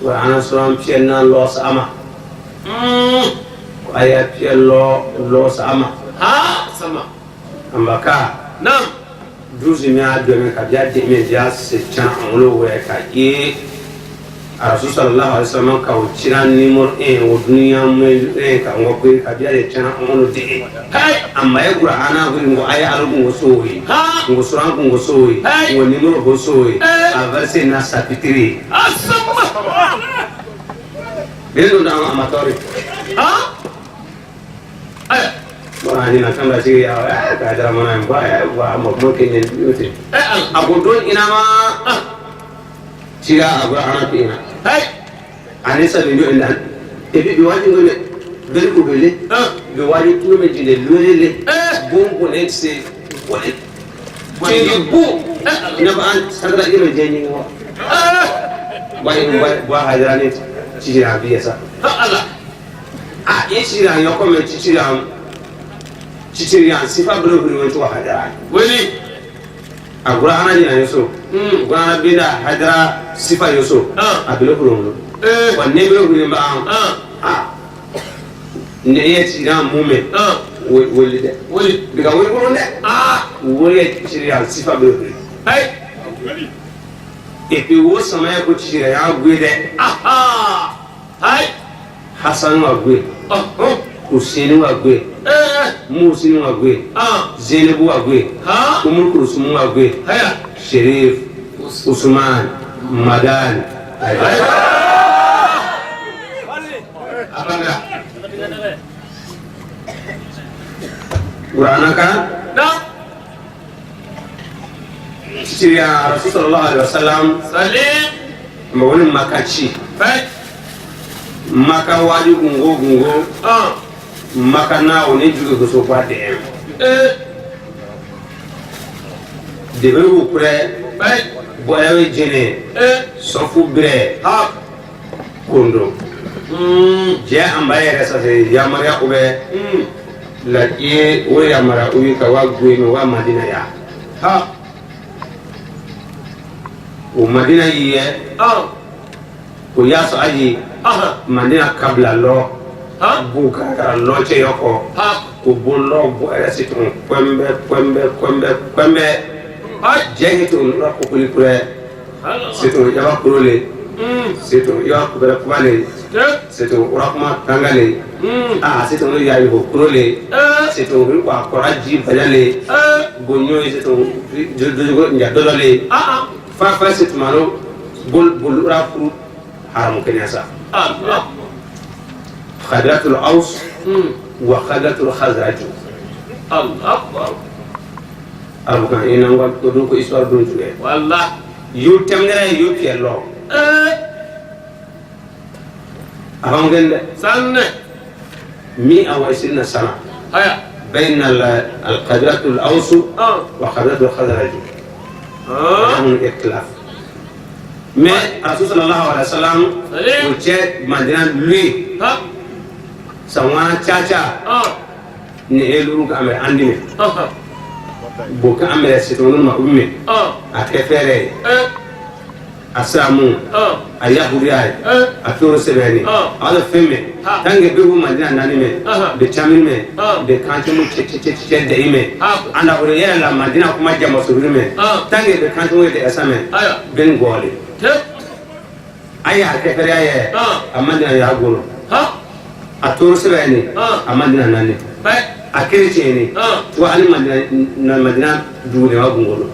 wa an sɔrɔ fiyɛ na lɔs ama aya fiyɛ lɔs ama sama ambaka nam dusu mi a dɔmɛ ka biya dɛmɛ diya se can an wolo wɛrɛ ka ye arasu sallallahu alaihi wasallam ka o cira nimoro 1 o duniya mɛ ka n ko ka biya de can an wolo de amma ye gura ana ko ngo aya alu ngo soyi ngo suran ngo soyi ngo nimoro go soyi a verse na sapitiri asama bendo na amatori ani na kamba ci ya ka da mana ba wa mo mo ke ne yote abu don ina ma cira abu ana ina ani sa bi ina e bi wadi ngone bel ko bele bi wadi ko me jine lolele bon ko ne se wala ci bu ina ba an sandra ina jeni wa wa wa hadrani cira bi yasa a e cira yoko me cira ciciriyan sifa bolo bolo wani tuwa hadara wani a gura ana jina yoso gura ana binda hadara sifa yoso a bolo bolo bolo wa ne bolo bolo ba an a ne ye ciciriyan mun mɛ wali dɛ wali bi ka wali bolo dɛ wali ye ciciriyan sifa bolo bolo et puis wo samaya ko ciciriyan gwe dɛ Hasan wa gwe Hussein wa gwe Muhsin wa gwe Zainabu wa gwe Umar Kulsum wa gwe Sherif Usman Madan Qur'ana ka Siriya Rasul sallallahu alaihi wasallam mawani makachi maka wali gungo gungo maka na o ne juge ko so kwa de de be wo kure boya we jene sofu bre kondo je amba yɛrɛ sa se yamaruya o bɛ la ye o yamaruya o ye ka wa goye wa madina ya o madina yi yɛ Ko yaso aji mandina kabla lo buka kara lo che yoko ko bollo bo era situ kwembe kwembe kwembe kwembe jengi to lo ko kuli kure situ yaba kurole situ yaba kubere kubale situ urakuma tangale situ no yayi ko kurole situ ko akoraji bajale gonyo situ jojogo njadolole fa fa situ mano bol bol ura haram kenyasa خدرة الأوس وخدرة الخزرج الله أكبر أبوك إن أنغ تدرك إسوار دون شوية والله يوتمنى يوتيلو أهم جند سنة 120 سنة هيا بين القدرة الأوس وخدرة الخزرج هم اختلاف mais Rasul sallallahu alaihi wasallam o Madina lui sanwa caca ni eluru ka amere andime bo ka amere sitonu ma umme a kefere a samu a yahuriya a toro sebeni a da femme tange be Madina nani me de chamin me de kanti mu che che che de ime anda ore yela la Madina kuma jama suru me tange de kanti mu de asame ben gole aya kefere aye amandina ya golo a toro sebeni amandina nani a chrétien tu vois ali madina na madina dugune wa gongolo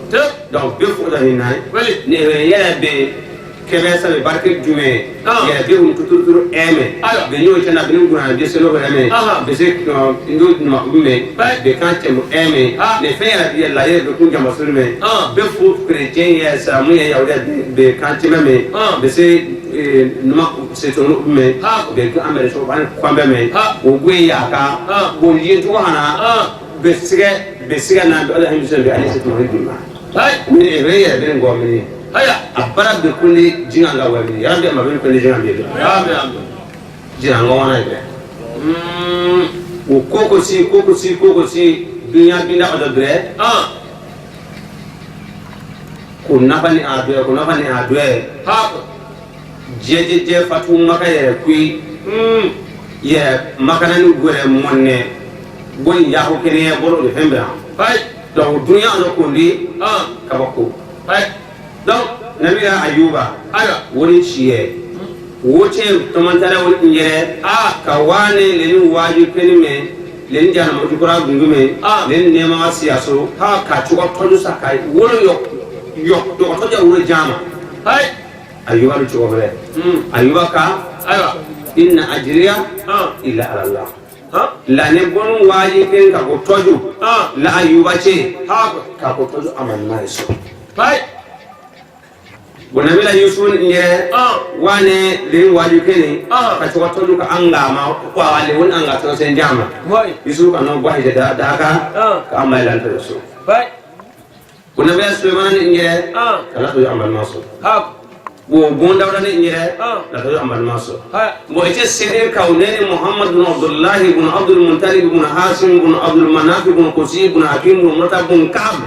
donc be fo da ni nay ne yela be kebe sabe barke jume yela be un tuturu eme be nyo chana be nguna de selo eme be se ndo ma ume be kan temu eme ne fe yela la yela be kunja masurme be fo chrétien ya sa mu ya yawda be kan teme me be se numa se to ume be ka amere so ban kwambe me o gwe ya ka bon yin to hana be siga na be Allah himse be ali se to hidima ni be ya be ngomni abara be kunni jinga nga wami ya be ma be kunni jinga be jinga nga wana be o koko si dunya binda odobre ko nafani adwe ko nafani adwe jeje fatu maka yere kui ye makana ni gore monne bon ya ko kene bolo de fembra donc dunya do kondi kabako donc nabila ayuba woni chiye wote tomantara woni ngere ka wane leni waju kene me leni jana mo dukura gungume leni nema siyaso ka tuko toju sakai wolo yok yok do toja wolo jama ayuba lu tuko bele ayuba ka inna ajriya illa ala Allah la ne bonu waji ken ka ko toju la ayuba che ka ko toju amanna so bonamila yusuf ngere wane le waju kene ka tuko toju ka anga ma ko wale won anga to sen jama yusuf ka no gwaje da da ka ka amai lan to so bonamila suleiman ngere ka la to amanna so wo gonda wala ni ngere la to amanna so mo ite sene kauneni muhammad ibn abdullah ibn abdul muttalib ibn hasim ibn abdul manaf ibn qusi ibn hakim ibn murtab ibn ka'b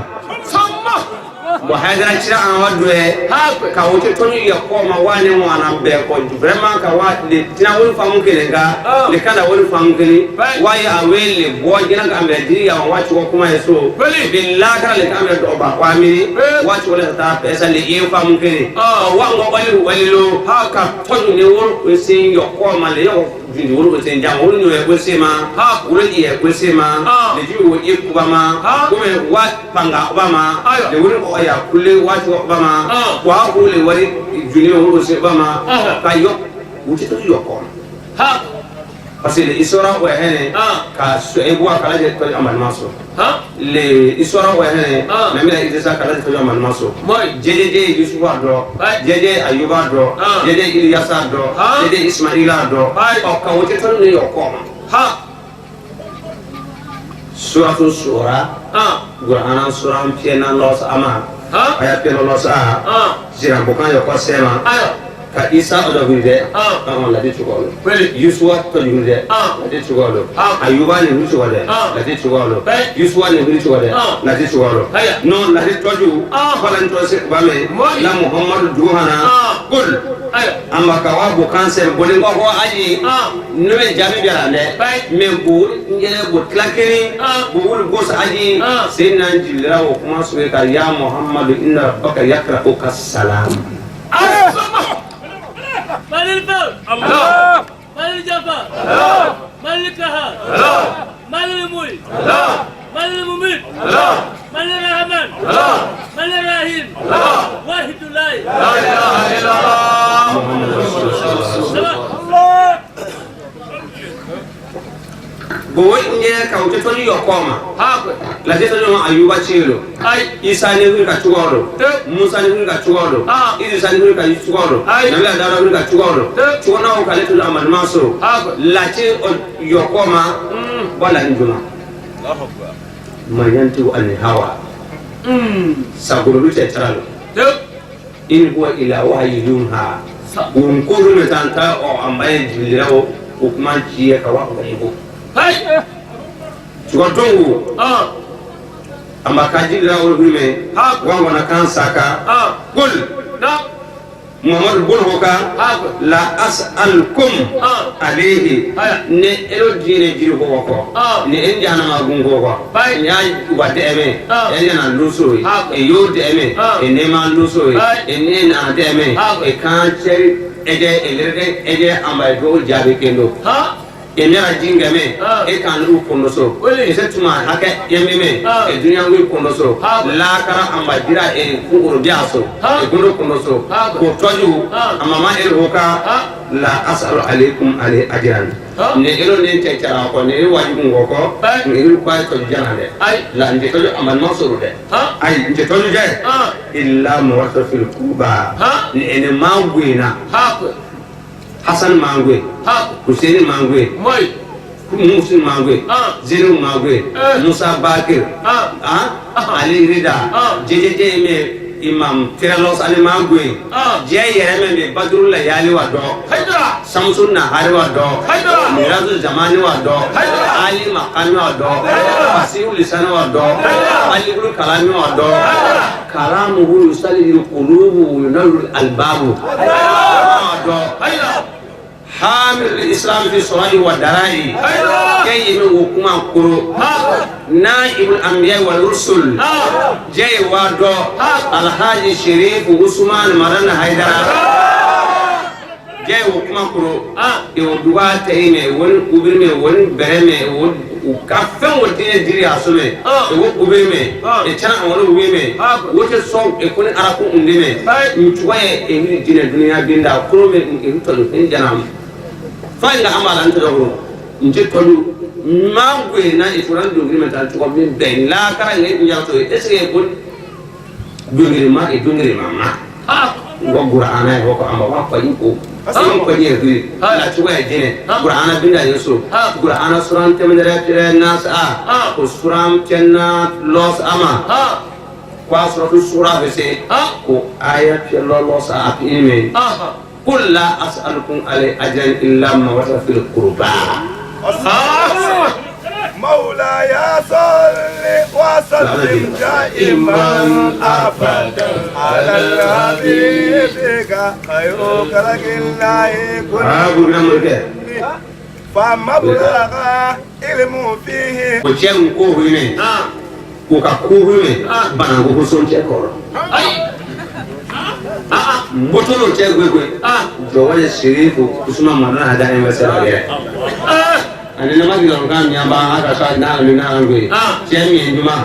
bo haidara chira an wadwe ka wote toni ya koma wane mwana be ko vraiment ka wa le tina won famu kelenga le kana won famu kele wa ya awele bo jina ka ambe di ya wa chuko kuma yeso billahi kana le ka ambe do ba kwa mi wa chuko le ta pesa le e famu kele wa ngo wali wali lo ka toni ne won we sin yo koma le yo di won ko sen jam won yo ko se ma won ye ko se ma le ji wo e kuba ma ko me wa panga ba ma le won ko ya kule wa chuko ba ma wa ko le wari juni won ko se ba ma ka yo wuti to yo ko parce que isora o hene ka so e bo kala je to amal maso le isora o hene na mi idrisa kala je to amal maso jeje yusuf do jeje ayuba do jeje ilyasa do jeje ismaila do o ka wote to ne yo ko suratu sura qur'ana sura piena los ama aya piena los a jira bokan yo ko sema Ka Isa odobiri dɛ ladi cogo lo Yusuwa tɔjuru dɛ ladi cogo lo Ayuba ni wuli cogo dɛ ladi cogo lo Yusuwa ni wuli cogo dɛ ladi cogo lo non ladi tɔju fala n tɔse ba mɛ la Muhammadu duhana kul amba ka wa bo cancer bolen ko ko aji ne bɛ jaabi bi ala dɛ mais bo njɛlɛ bo tila kelen bo wuli gosi aji sen na jilira o kuma sugu ka ya Muhammadu inna rabbaka yakra'uka salam. مال الفوز الله مال الجبار الله مال القهار الله مال الملك الله مال المميت الله مال الرحمن الله مال الرحيم الله واحد لا اله الا الله محمد رسول الله. Bo nye ka o toni yokoma la te toni Ayuba chelo Isa ni wuri ka chugoro Musa ni wuri ka chugoro Idrisa ni wuri ka chugoro Nabila Dawuda wuri ka chugoro chugona o ka le toni Amadu Mansoro la te yokoma wala njuma mayantu al hawa sagoro te taralo in huwa ila wahyi yuha unkuru metanta o ambaye jilira o kuma ciye ka wa ko Tukatongu amba kajira olhume wango na kansaka kul Muhammad bol hoka la as'alkum alayhi ne elo jire jiri ko ko ne en jana ma gungo ko ya wa deme en jana luso e yo deme e ne ma luso e ne na deme e kan cheri eje elere eje amba do jabe kendo e nera jingame e kan u kondo e se tuma hakɛ yememe e dunya ngui kondo so la kara amba dira e kungoro biaso e gundo kondo so ko toju amama el hoka la asalu alaykum alay ajran ne ero ne te tara ko ne wajibu ngoko ne ero kwa to jana de la nde toju amal masuru de ay nde toju je illa muwatta fil kuba ne ene mangwina Hassan Mangwe, Hussein Mangwe, Musin Mangwe, Zeno Mangwe, Musa Bakir, Ali Rida, JJJ Imam Tiralos Ali Mangwe, J.M. Badrul Layali Wado, Samsun Nahari Wado, Mirazu Zamani Wado, Ali Makami Wado, Fasiu Lisan Wado, Ali Guru Kalami Wado, Kalamuhu Yusali Qulubu Yunalul Albabu. حامل الإسلام في صلاة ودرائي كي يمكن كرو نائب الأنبياء والرسل جاي وادو الحاج شريف عثمان مرن حيدر جاي وكما كرو يودوا تيمه ون كوبرمه ون برمه ون وكافن ودين ديري اسمه و كوبرمه echana won wime wote so e koni araku undime ntuwa e ni dine dunya binda kurome e tolu en janam fanga amala ntoro nje tolu mangwe na e furan do ngime tan to min ben la kara ngi nyato e se bon dungire ma e dungire mama wa qur'ana e ko amba wa ko ko ko ni e la tuwa e dine qur'ana binda yeso qur'ana suran temendere tire nas a ko suran tenna los ama kwa suratu sura bese ko ayat los a ime qul la as'alukum alai ajran illa ma fil qurba مولاي صل وسلم دائما ابدا على الحبيب خير خلق الله كله فمبلغ علم فيه ko hume ko ka ko hume banango ko son che koro mbotolo che gwegwe jowale shirifu kusuma marana hada emesera ani na magilo nka nyamba aka sa na ni na ngwe che mi njuma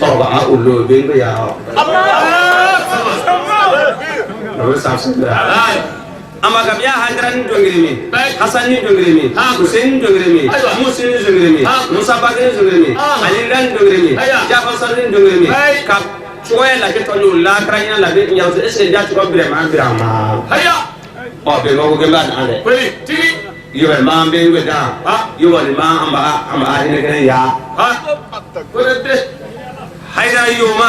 ọba a ulo be ngwe ya Allah ama ka biya hadra ni dongiri mi Hasan ni dongiri mi Hussein ni dongiri mi Musa ni dongiri mi Musa Bakir ni dongiri mi Ali ni dongiri mi Jafar Sadiq ni dongiri mi ka cogoya la ke tɔnu la kara ɲina la be ɲa est ce que ja cogo birama birama ɔ bɛn ko kɛ n b'a dan dɛ yɔrɔ ma bɛ bɛ dan yɔrɔ ma an b'a hinɛ kɛnɛ ya hayidara yoma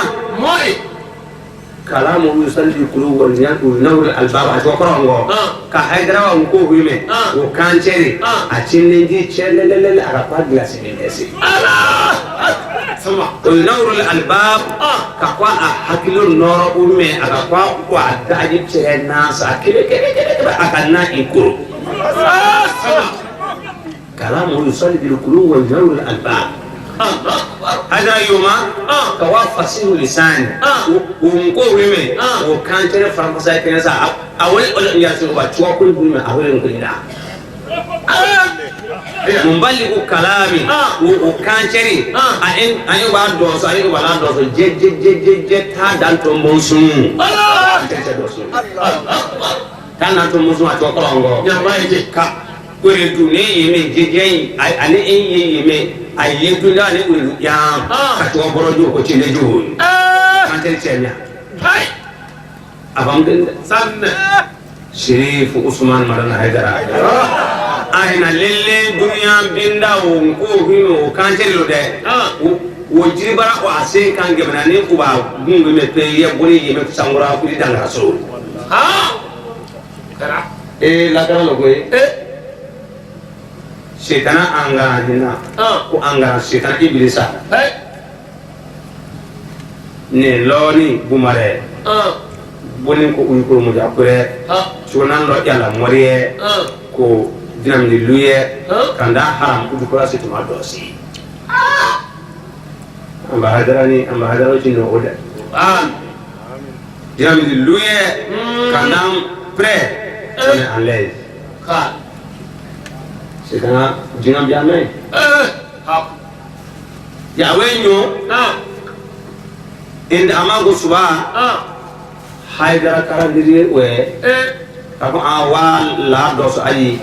Kalamu yusalli qulub wal yanur al albab a kɔrɔ ka haidara wa ko hume o kancere a cinne ji chelelele a ka pa glace ni desi sama o yanur al albab ka kwa a hakilo noro ume a ka kwa kwa daji chere na sa kele kele kele a ka na ikuru kalamu yusalli qulub wal yanur al albab hada yoma ka wa fasihu lisani unko wime o kantere faransa kensa awol ol ya so ba tuwa kul bulme awol ko ila mumbaliku kalami o kanceri a en ayi wa do so ayi wa la do so je je je je je ta dan to monsun ta na to monsun a to ko ngo ya ma je ka kwere du ne yeme je je ani en yeme aye dunda ne ulu ya ka to borojo ko chine jo kan tel chenya hay abam den sanne Sherif Usman Madana Haidara ahina lelle dunya binda wo ko hino kan tel lo de wo jiribara ko ase kan gebna ne ko ba gungu me pe ye boni ye me sangura ku di danga so ha kara e la kara lo ko e Setana angara dina ko angara setana iblisa ne loni bumare bonin ko uykuro mo jakure sunan lo yalla moriye ko dinamni luye kanda haram ku dukura situma dosi amba hadarani amba hadaro chino oda dinamni luye kanda prêt on est en l'aise ka setana jinam biame ya wenyo inda amago suba haidara karandiri we ka ko awa la dos ayi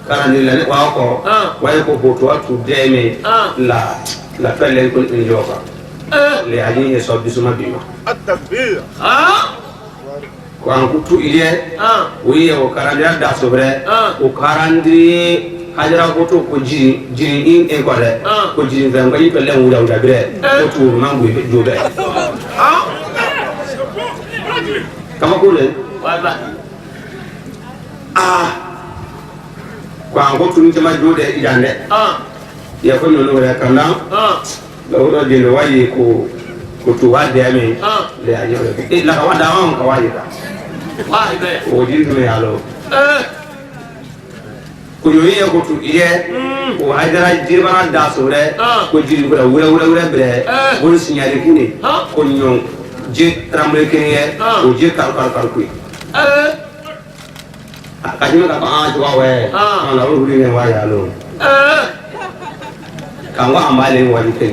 karandiri la wa ko wa ko boto atu deme la la pelle ko in yoka le ayi e so bisuma bima at-takbir ko an kutu iye o ye o karandira da sobre o karandiri hajara ko to ko jiri jiri in e ko de ko jiri fɛn ko i pɛlɛ wula wula bɛrɛ ko tuuru man goyi jo bɛɛ kabako le aa ko an ko tunu caman jo dɛ i dan dɛ ya ko ninnu wɛrɛ kan na lawura jeli wa ye ko ko tu wa dɛmɛ le a yɛrɛ e la ka wa da anw ka wa yira o jiri tun bɛ yan lɔ. Ko yoye ko tu iye o haidara jiribara da sore ko jiri wura wura wura wura bere bol signalé kini ko nyon je tramble kini ye o je kar kar kar kui ka jima ka a to wa we ala o huri ne wa ya lo kan wa amale wa ni te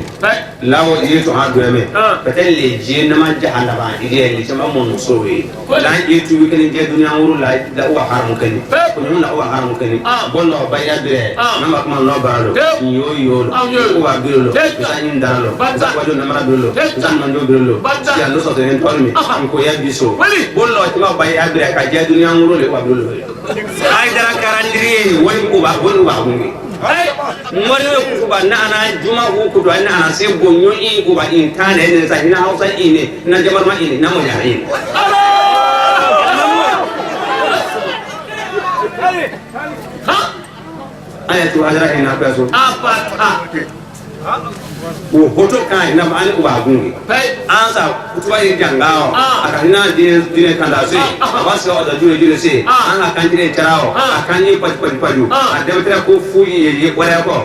lawo ye to ha do me peut-être les je na ma jahannaba iye ni sama mon so we lan ye tu kini je dunya wuru la la wa haram kini ko nyum la wa haram kini bon lo ba ya dire na ma kuma lo ba lo yo yo ko wa bi lo sa ni ndara lo sa wa jo na mara bi lo sa man jo bi lo ya lo so te en tolmi ko ya biso bon lo ti ma ba ya dire ka je dunya wuru le wa bi lo ay dara karandiri woni ko ba woni wa ngi mori ko ba na ana juma ko ko na ana se gonyo in ko ba in tane ne sa ina hausa ine na jamar ma ine na mo ya ine ha aya tu hadara ina ka so apata o hoto kan ina ba ani ko ba gungi an sa kutuba ye jangao aka hina dine kanda se aba se o da jure jure se an ka kan dire tarao aka ni paju paju paju a debetera ko fu ye ye wara ko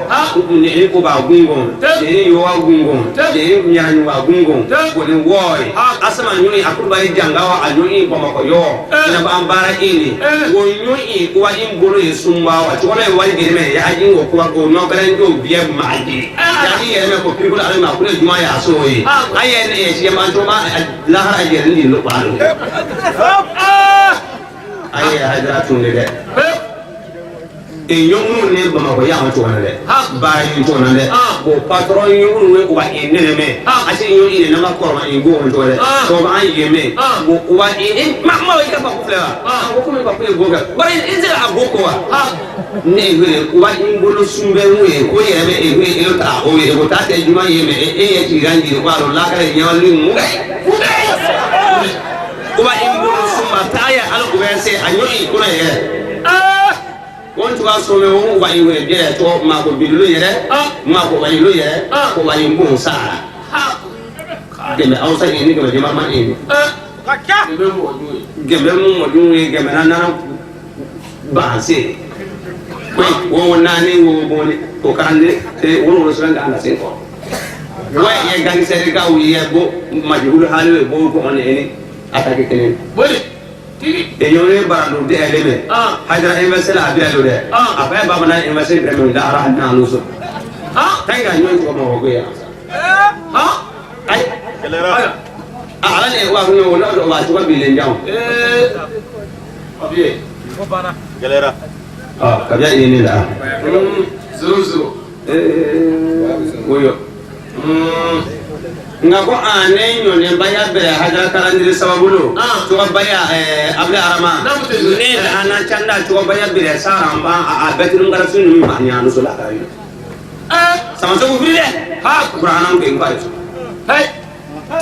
ni ko ba gungon ni yo wa gungon ni nyanyu wa gungon ko ni woi asama nyuni akuba ye jangao a nyuni ko mako yo ina ba ambara ini wo nyuni ko wa in bolo ye sumba wa to na wa ni me ya ajin wo ko ba ko no bere ndo biye ma aji ya ni ye me ko pirikula ale ma ko ne juma ya so ye aye ne ye ma to ma lahara ye ni lo ba lo aye hadra tun ne de e yongu ne ba ma ko ya ma to na de ba yi to na de bo patron yongu ne ko ba e ne me a se yongu ne na ma ko ma e go on to de to ba ye me bo ko ba e ma ma ka ba ko fle wa ko ko me ba ko go ga ba e ze a go ko wa ne e ko ba in bolo sumbe mu ye ko ye me e e ta o ye ko ta te juma ye me e ye ti ganji ko ro la ka ye nyawa ni mu. Ko ba imburu sumba taya al ubese anyo i kuna ye. Won tuka so me won wa iwe je to ma ko bilu yere ma ko wali yere ko wali mbun sara. Geme awsa ni geme jama ma ni. Geme mu mo dun ye geme na na ba se. Ko wo na ni wo bo ni ko karande te wo wo sanga anda sen ko. Wa ye gang seri ka wi ye bo majhul halu bo ko on eni atake kene. Boli. Tigi. E yone barando de eleme. Haidara investir la abi alo de. Afa ba bana investir premium da ara na aluso. Tanga nyon ko mo ko ya. Ay. Ala ne wa ko no wa to ba bilen jaw. Abi. Ko bana. Galera. Kabya ini la. 00. Woyo. Nga ko ane nyone baya be haja kalandiri sababulo to baya abla arama ne ana chanda to baya be saramba a betul ngara sunu ma nyanu sola kayo sama so kufri de ha qur'anan ke ngai hey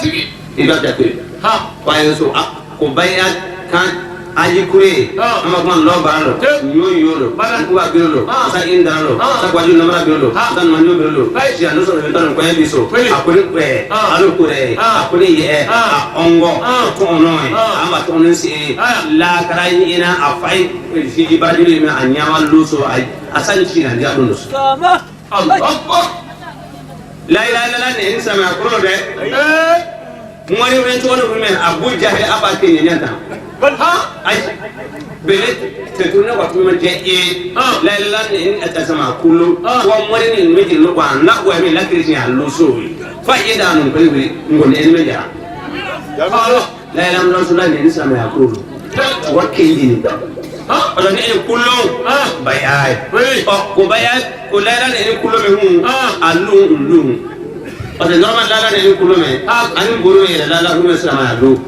tigi ida jate ha bayo so ko baya kan aji kure ama ko lo baralo yo yo lo ko ba bilo sa inda lo sa kwaju namara bilo sa manyo bilo si anu so tan ko yebi so akuri kwe alu kure akuri ye a ongo ko ono ama to on si la karai ina afai fi jibali me anyawa lu so asan chi na dia lu so Allah akbar la ilaha illallah ne insa ma kuro de ngori wen to no me Abu Jahil aba ke nyanta ha ay bele te tunna wa tuma je e la la ni atasama kulu wa mori ni meji lo kwa na wa mi la kristi alu so fa ida no ko wi ngone en meja la la la la ni sama ya kulu wa ke ni ha ala ni kulu bay ay ko bay ay ko la la ni kulu me hu alu lu parce que normal la la ni kulu me ani boro ye la la rume sama lu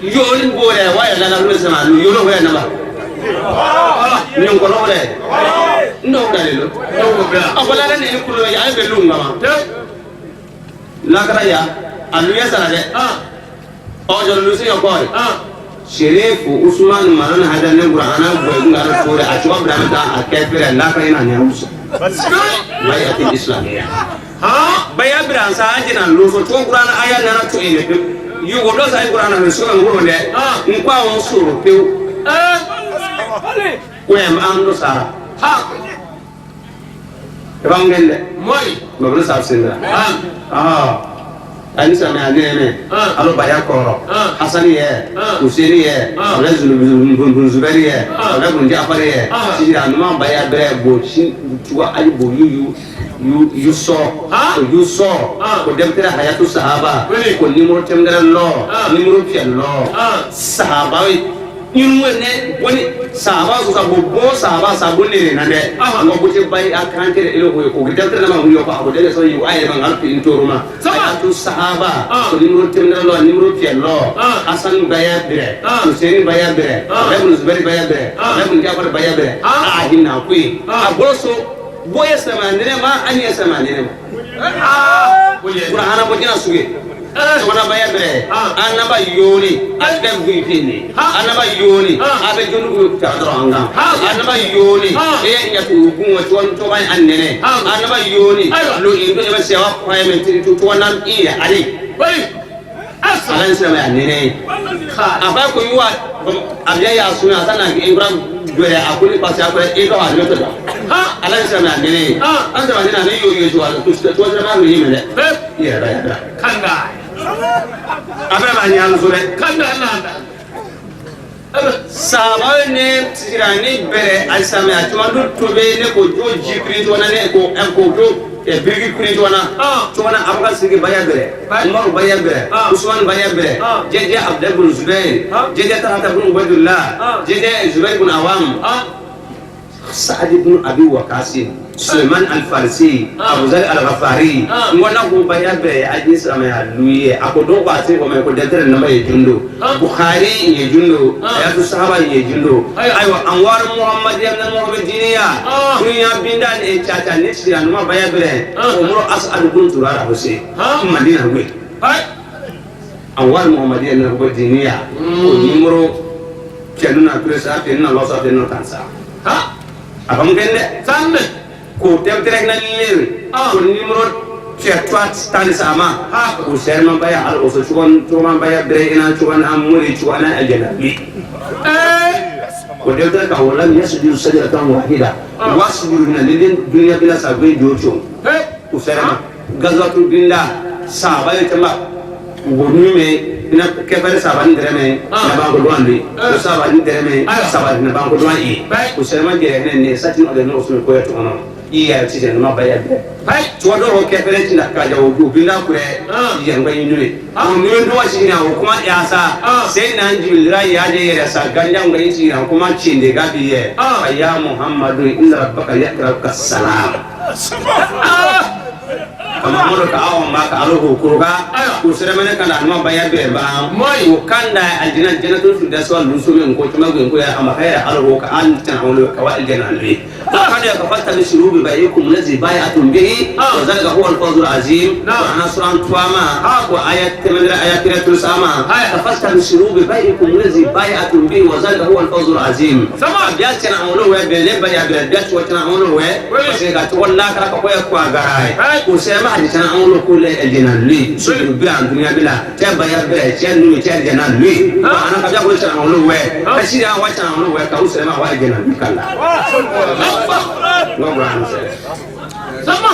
yo ni boro ye wa la la rume sama lu yo lo wa na ba ni ko lo re ndo ka le lo ko la la ni kulu me ay be lu ngama la kara ya alu ya sara de o jo lu si yo ko Sherifu Usman Maran hada ne Qur'ana bo ngara ko a chuwa brahma a kafira la kara ina ne musu bayat islamiyya ha baya bransa ajina luso to Qur'ana aya nana to ene pe yugo do sai Qur'ana me so ngoro de nkwa on soro pe wem ando sara ha bangende moy mabru sab sindra ah ani sama ane alo baya koro Hasani ye Husaini ye ala Zuberi ye ala bun Jafar ye sijira numa baya bre bo tuwa ali bo yuyu yu so yu so ko demtera hayatu sahaba ko nimoro temdara lo nimoro fiel lo sahaba ñun ne woni sahaba so sa bo sahaba sa bo ne na de ngo bo te bay ak kantere elo ko ko demtera na ma yo ko abo de so yu ay ma ngal fi intoruma hayatu sahaba ko nimoro temdara lo nimoro fiel lo Hasan baya bre Husaini baya bre Ibn Zubair baya bre Ibn Jafar baya bre a hinna kuy a boloso boye sama nene ma anya sama nene ma Qur'ana bo jina suge sona baya bre anaba yoni abe guifini anaba yoni abe jonu ta dronga anaba yoni e ya tu gun to to ban annene anaba yoni lo indo e ba sewa kwaye men to to nam iya ali alan sama annene afa ko yuwa abiya ya suna sana ki Ibrahim dore akuli pasi akure e ka wa to da ha alan sama annene an sama nene ne yo yo to to sama ni mele ya ba ya kanga afa ba ni an sure kanga nanda saba ne tirani bere al sama atmandu tobe ne ko jo jikri to na ne ko en ko do e birgi kuri to na to na abaka sigi baya bere Umar baya bere Usman baya bere jeje Abdul bin Zubair jeje Talha bin Ubaidullah jeje Zubair bin Awam Sa'ad ibn Abi Waqqas Sulaiman al-Farisi Abu Zar al-Ghafari ngona ko baya bere aji sama ya luye akodo ko ate ko me ko detere na may jundo Bukhari ye jundo ayatu sahaba ye jundo aywa anwar Muhammad ibn Muhammadiniya dunya bindan e chacha ni siran ma baya bere umro as'al bin turara huse Madina we Anwar Muhammadiyya na ko diniya o numéro cɛnu na presa te na losa te na kansa ha abam gende sanne ko tem trek na lewe ko numéro cɛ trois tan sama ha ko serma baya al oso chugon chuman baya bre ina chugan amuri chugana aljana li ko delta ka wala yasjudu sajdatan wahida wasjudu na lilin dunya bila sabwe jocho ko serma gazwatu binda saba yetama wonume na kefere saba ni dereme na banko duan li saba ni dereme saba na banko duan i ko serma jere ne ne satin ode no so ko yeto ono i ya ti ma baya de to do ro kefere ti na ka jawo binda kure ya ngba inure o ni do wa shi na o kuma ya sa sai na jibril ya je ya sa ganja ngba yi na kuma cinde ga biye ya Muhammadu inna rabbaka yakrauka salam kama moro ka awon ba ka alo kuruga ko seremene kana anuma baya be ba o kanda aljina jannatul firdaus wal nusumi ko tuma go ko ya ama khaira alo ka an tan hawlo ka wa aljina alwi kada ka fatta bi shurubi bayikum lazi bai'atun bihi wa zalika huwa al-fawzul azim wa ana suran tuama wa ayat tamandra ayat tiratul sama ka fatta bi shurubi bayikum lazi bai'atun bihi wa zalika huwa al-fawzul azim sama biya tan hawlo wa be le baya be biya tan hawlo wa sai ka to wallahi ka ko ya kwa garai ko sema hadisana an lo ko le aljana lui su bi an dunya bila ta baya be ta nu ta aljana lui ana ka ja ko ta an lo we ka shi an wa ta an lo we ka usema wa aljana lui kala no bran sama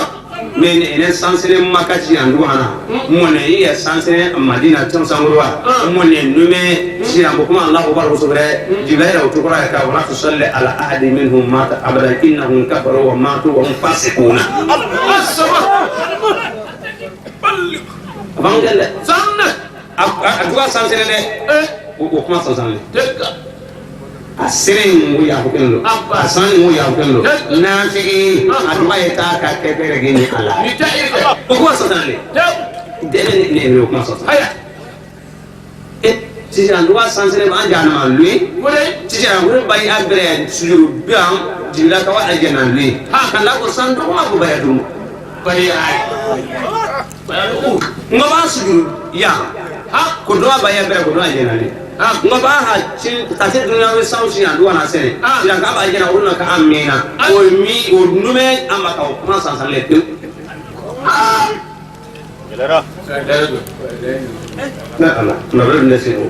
men ene sansere makati an duana mone iya sansere Madina tan sangurwa mone nume shi an kuma Allah ubar usubre jibril wa tukura ka wa tusalli ala ahadi minhum mata abadan innahum kafaru wa matu wa hum fasiquna Bangale sanne a sansere de o kuma sansere a sere mu ya ko kendo a san mu ya ko kendo na tigi a tuba eta ka kefere gini ala ni ta o kuma sansere de ne ne o kuma sansere aya e si an duwa sansere ba jana ma lui si an wuri bay abre sujuru biam jila ka wa aljana lui ha kan la ko san do ma ko baya dum bay ay nga ba sujuru ya ha ko do ba ya bere ko do aljana lui nga ba ha ci ta te dunya we saw ci andu na sene ila ka ba aljana wona ka amina o mi o nume amma ka o kuma san san le te Gelera na ala na be ne se o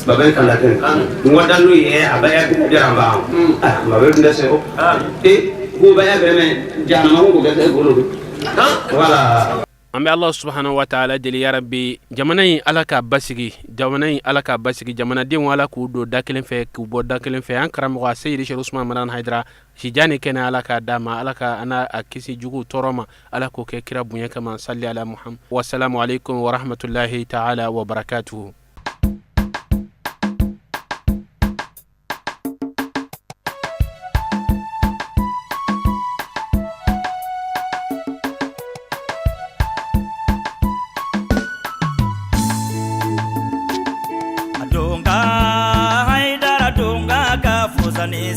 ba be kan la ten ngwa dan lu ye abaya bi jaramba ah ba be ne se o e go ba ya be me janama ko be go lo wala an bɛ Allah subhanahu wa ta'ala deli ya rabbi jamana in ala k'a basigi jamana in ala k'a basigi jamanadenw ala k'u don da kelen fɛ k'u bɔ da kelen fɛ an karamɔgɔ Seyidi Cheikh Ousmane Madani Haidara sijani kɛnɛ ala k'a d'a ma ala ka ana a kisi jugu tɔɔrɔ ma ala k'o kɛ kira bonya kama salli ala Muhammad wassalamu alaikum wa rahmatullahi ta'ala wa barakatuhu.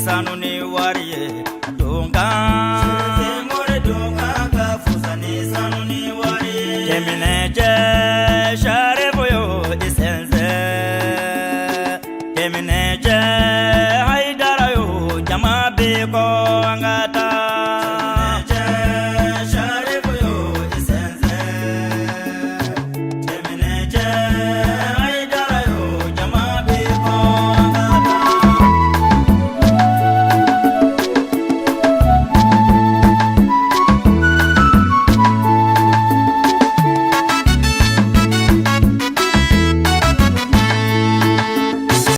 Sanu ni wariye donga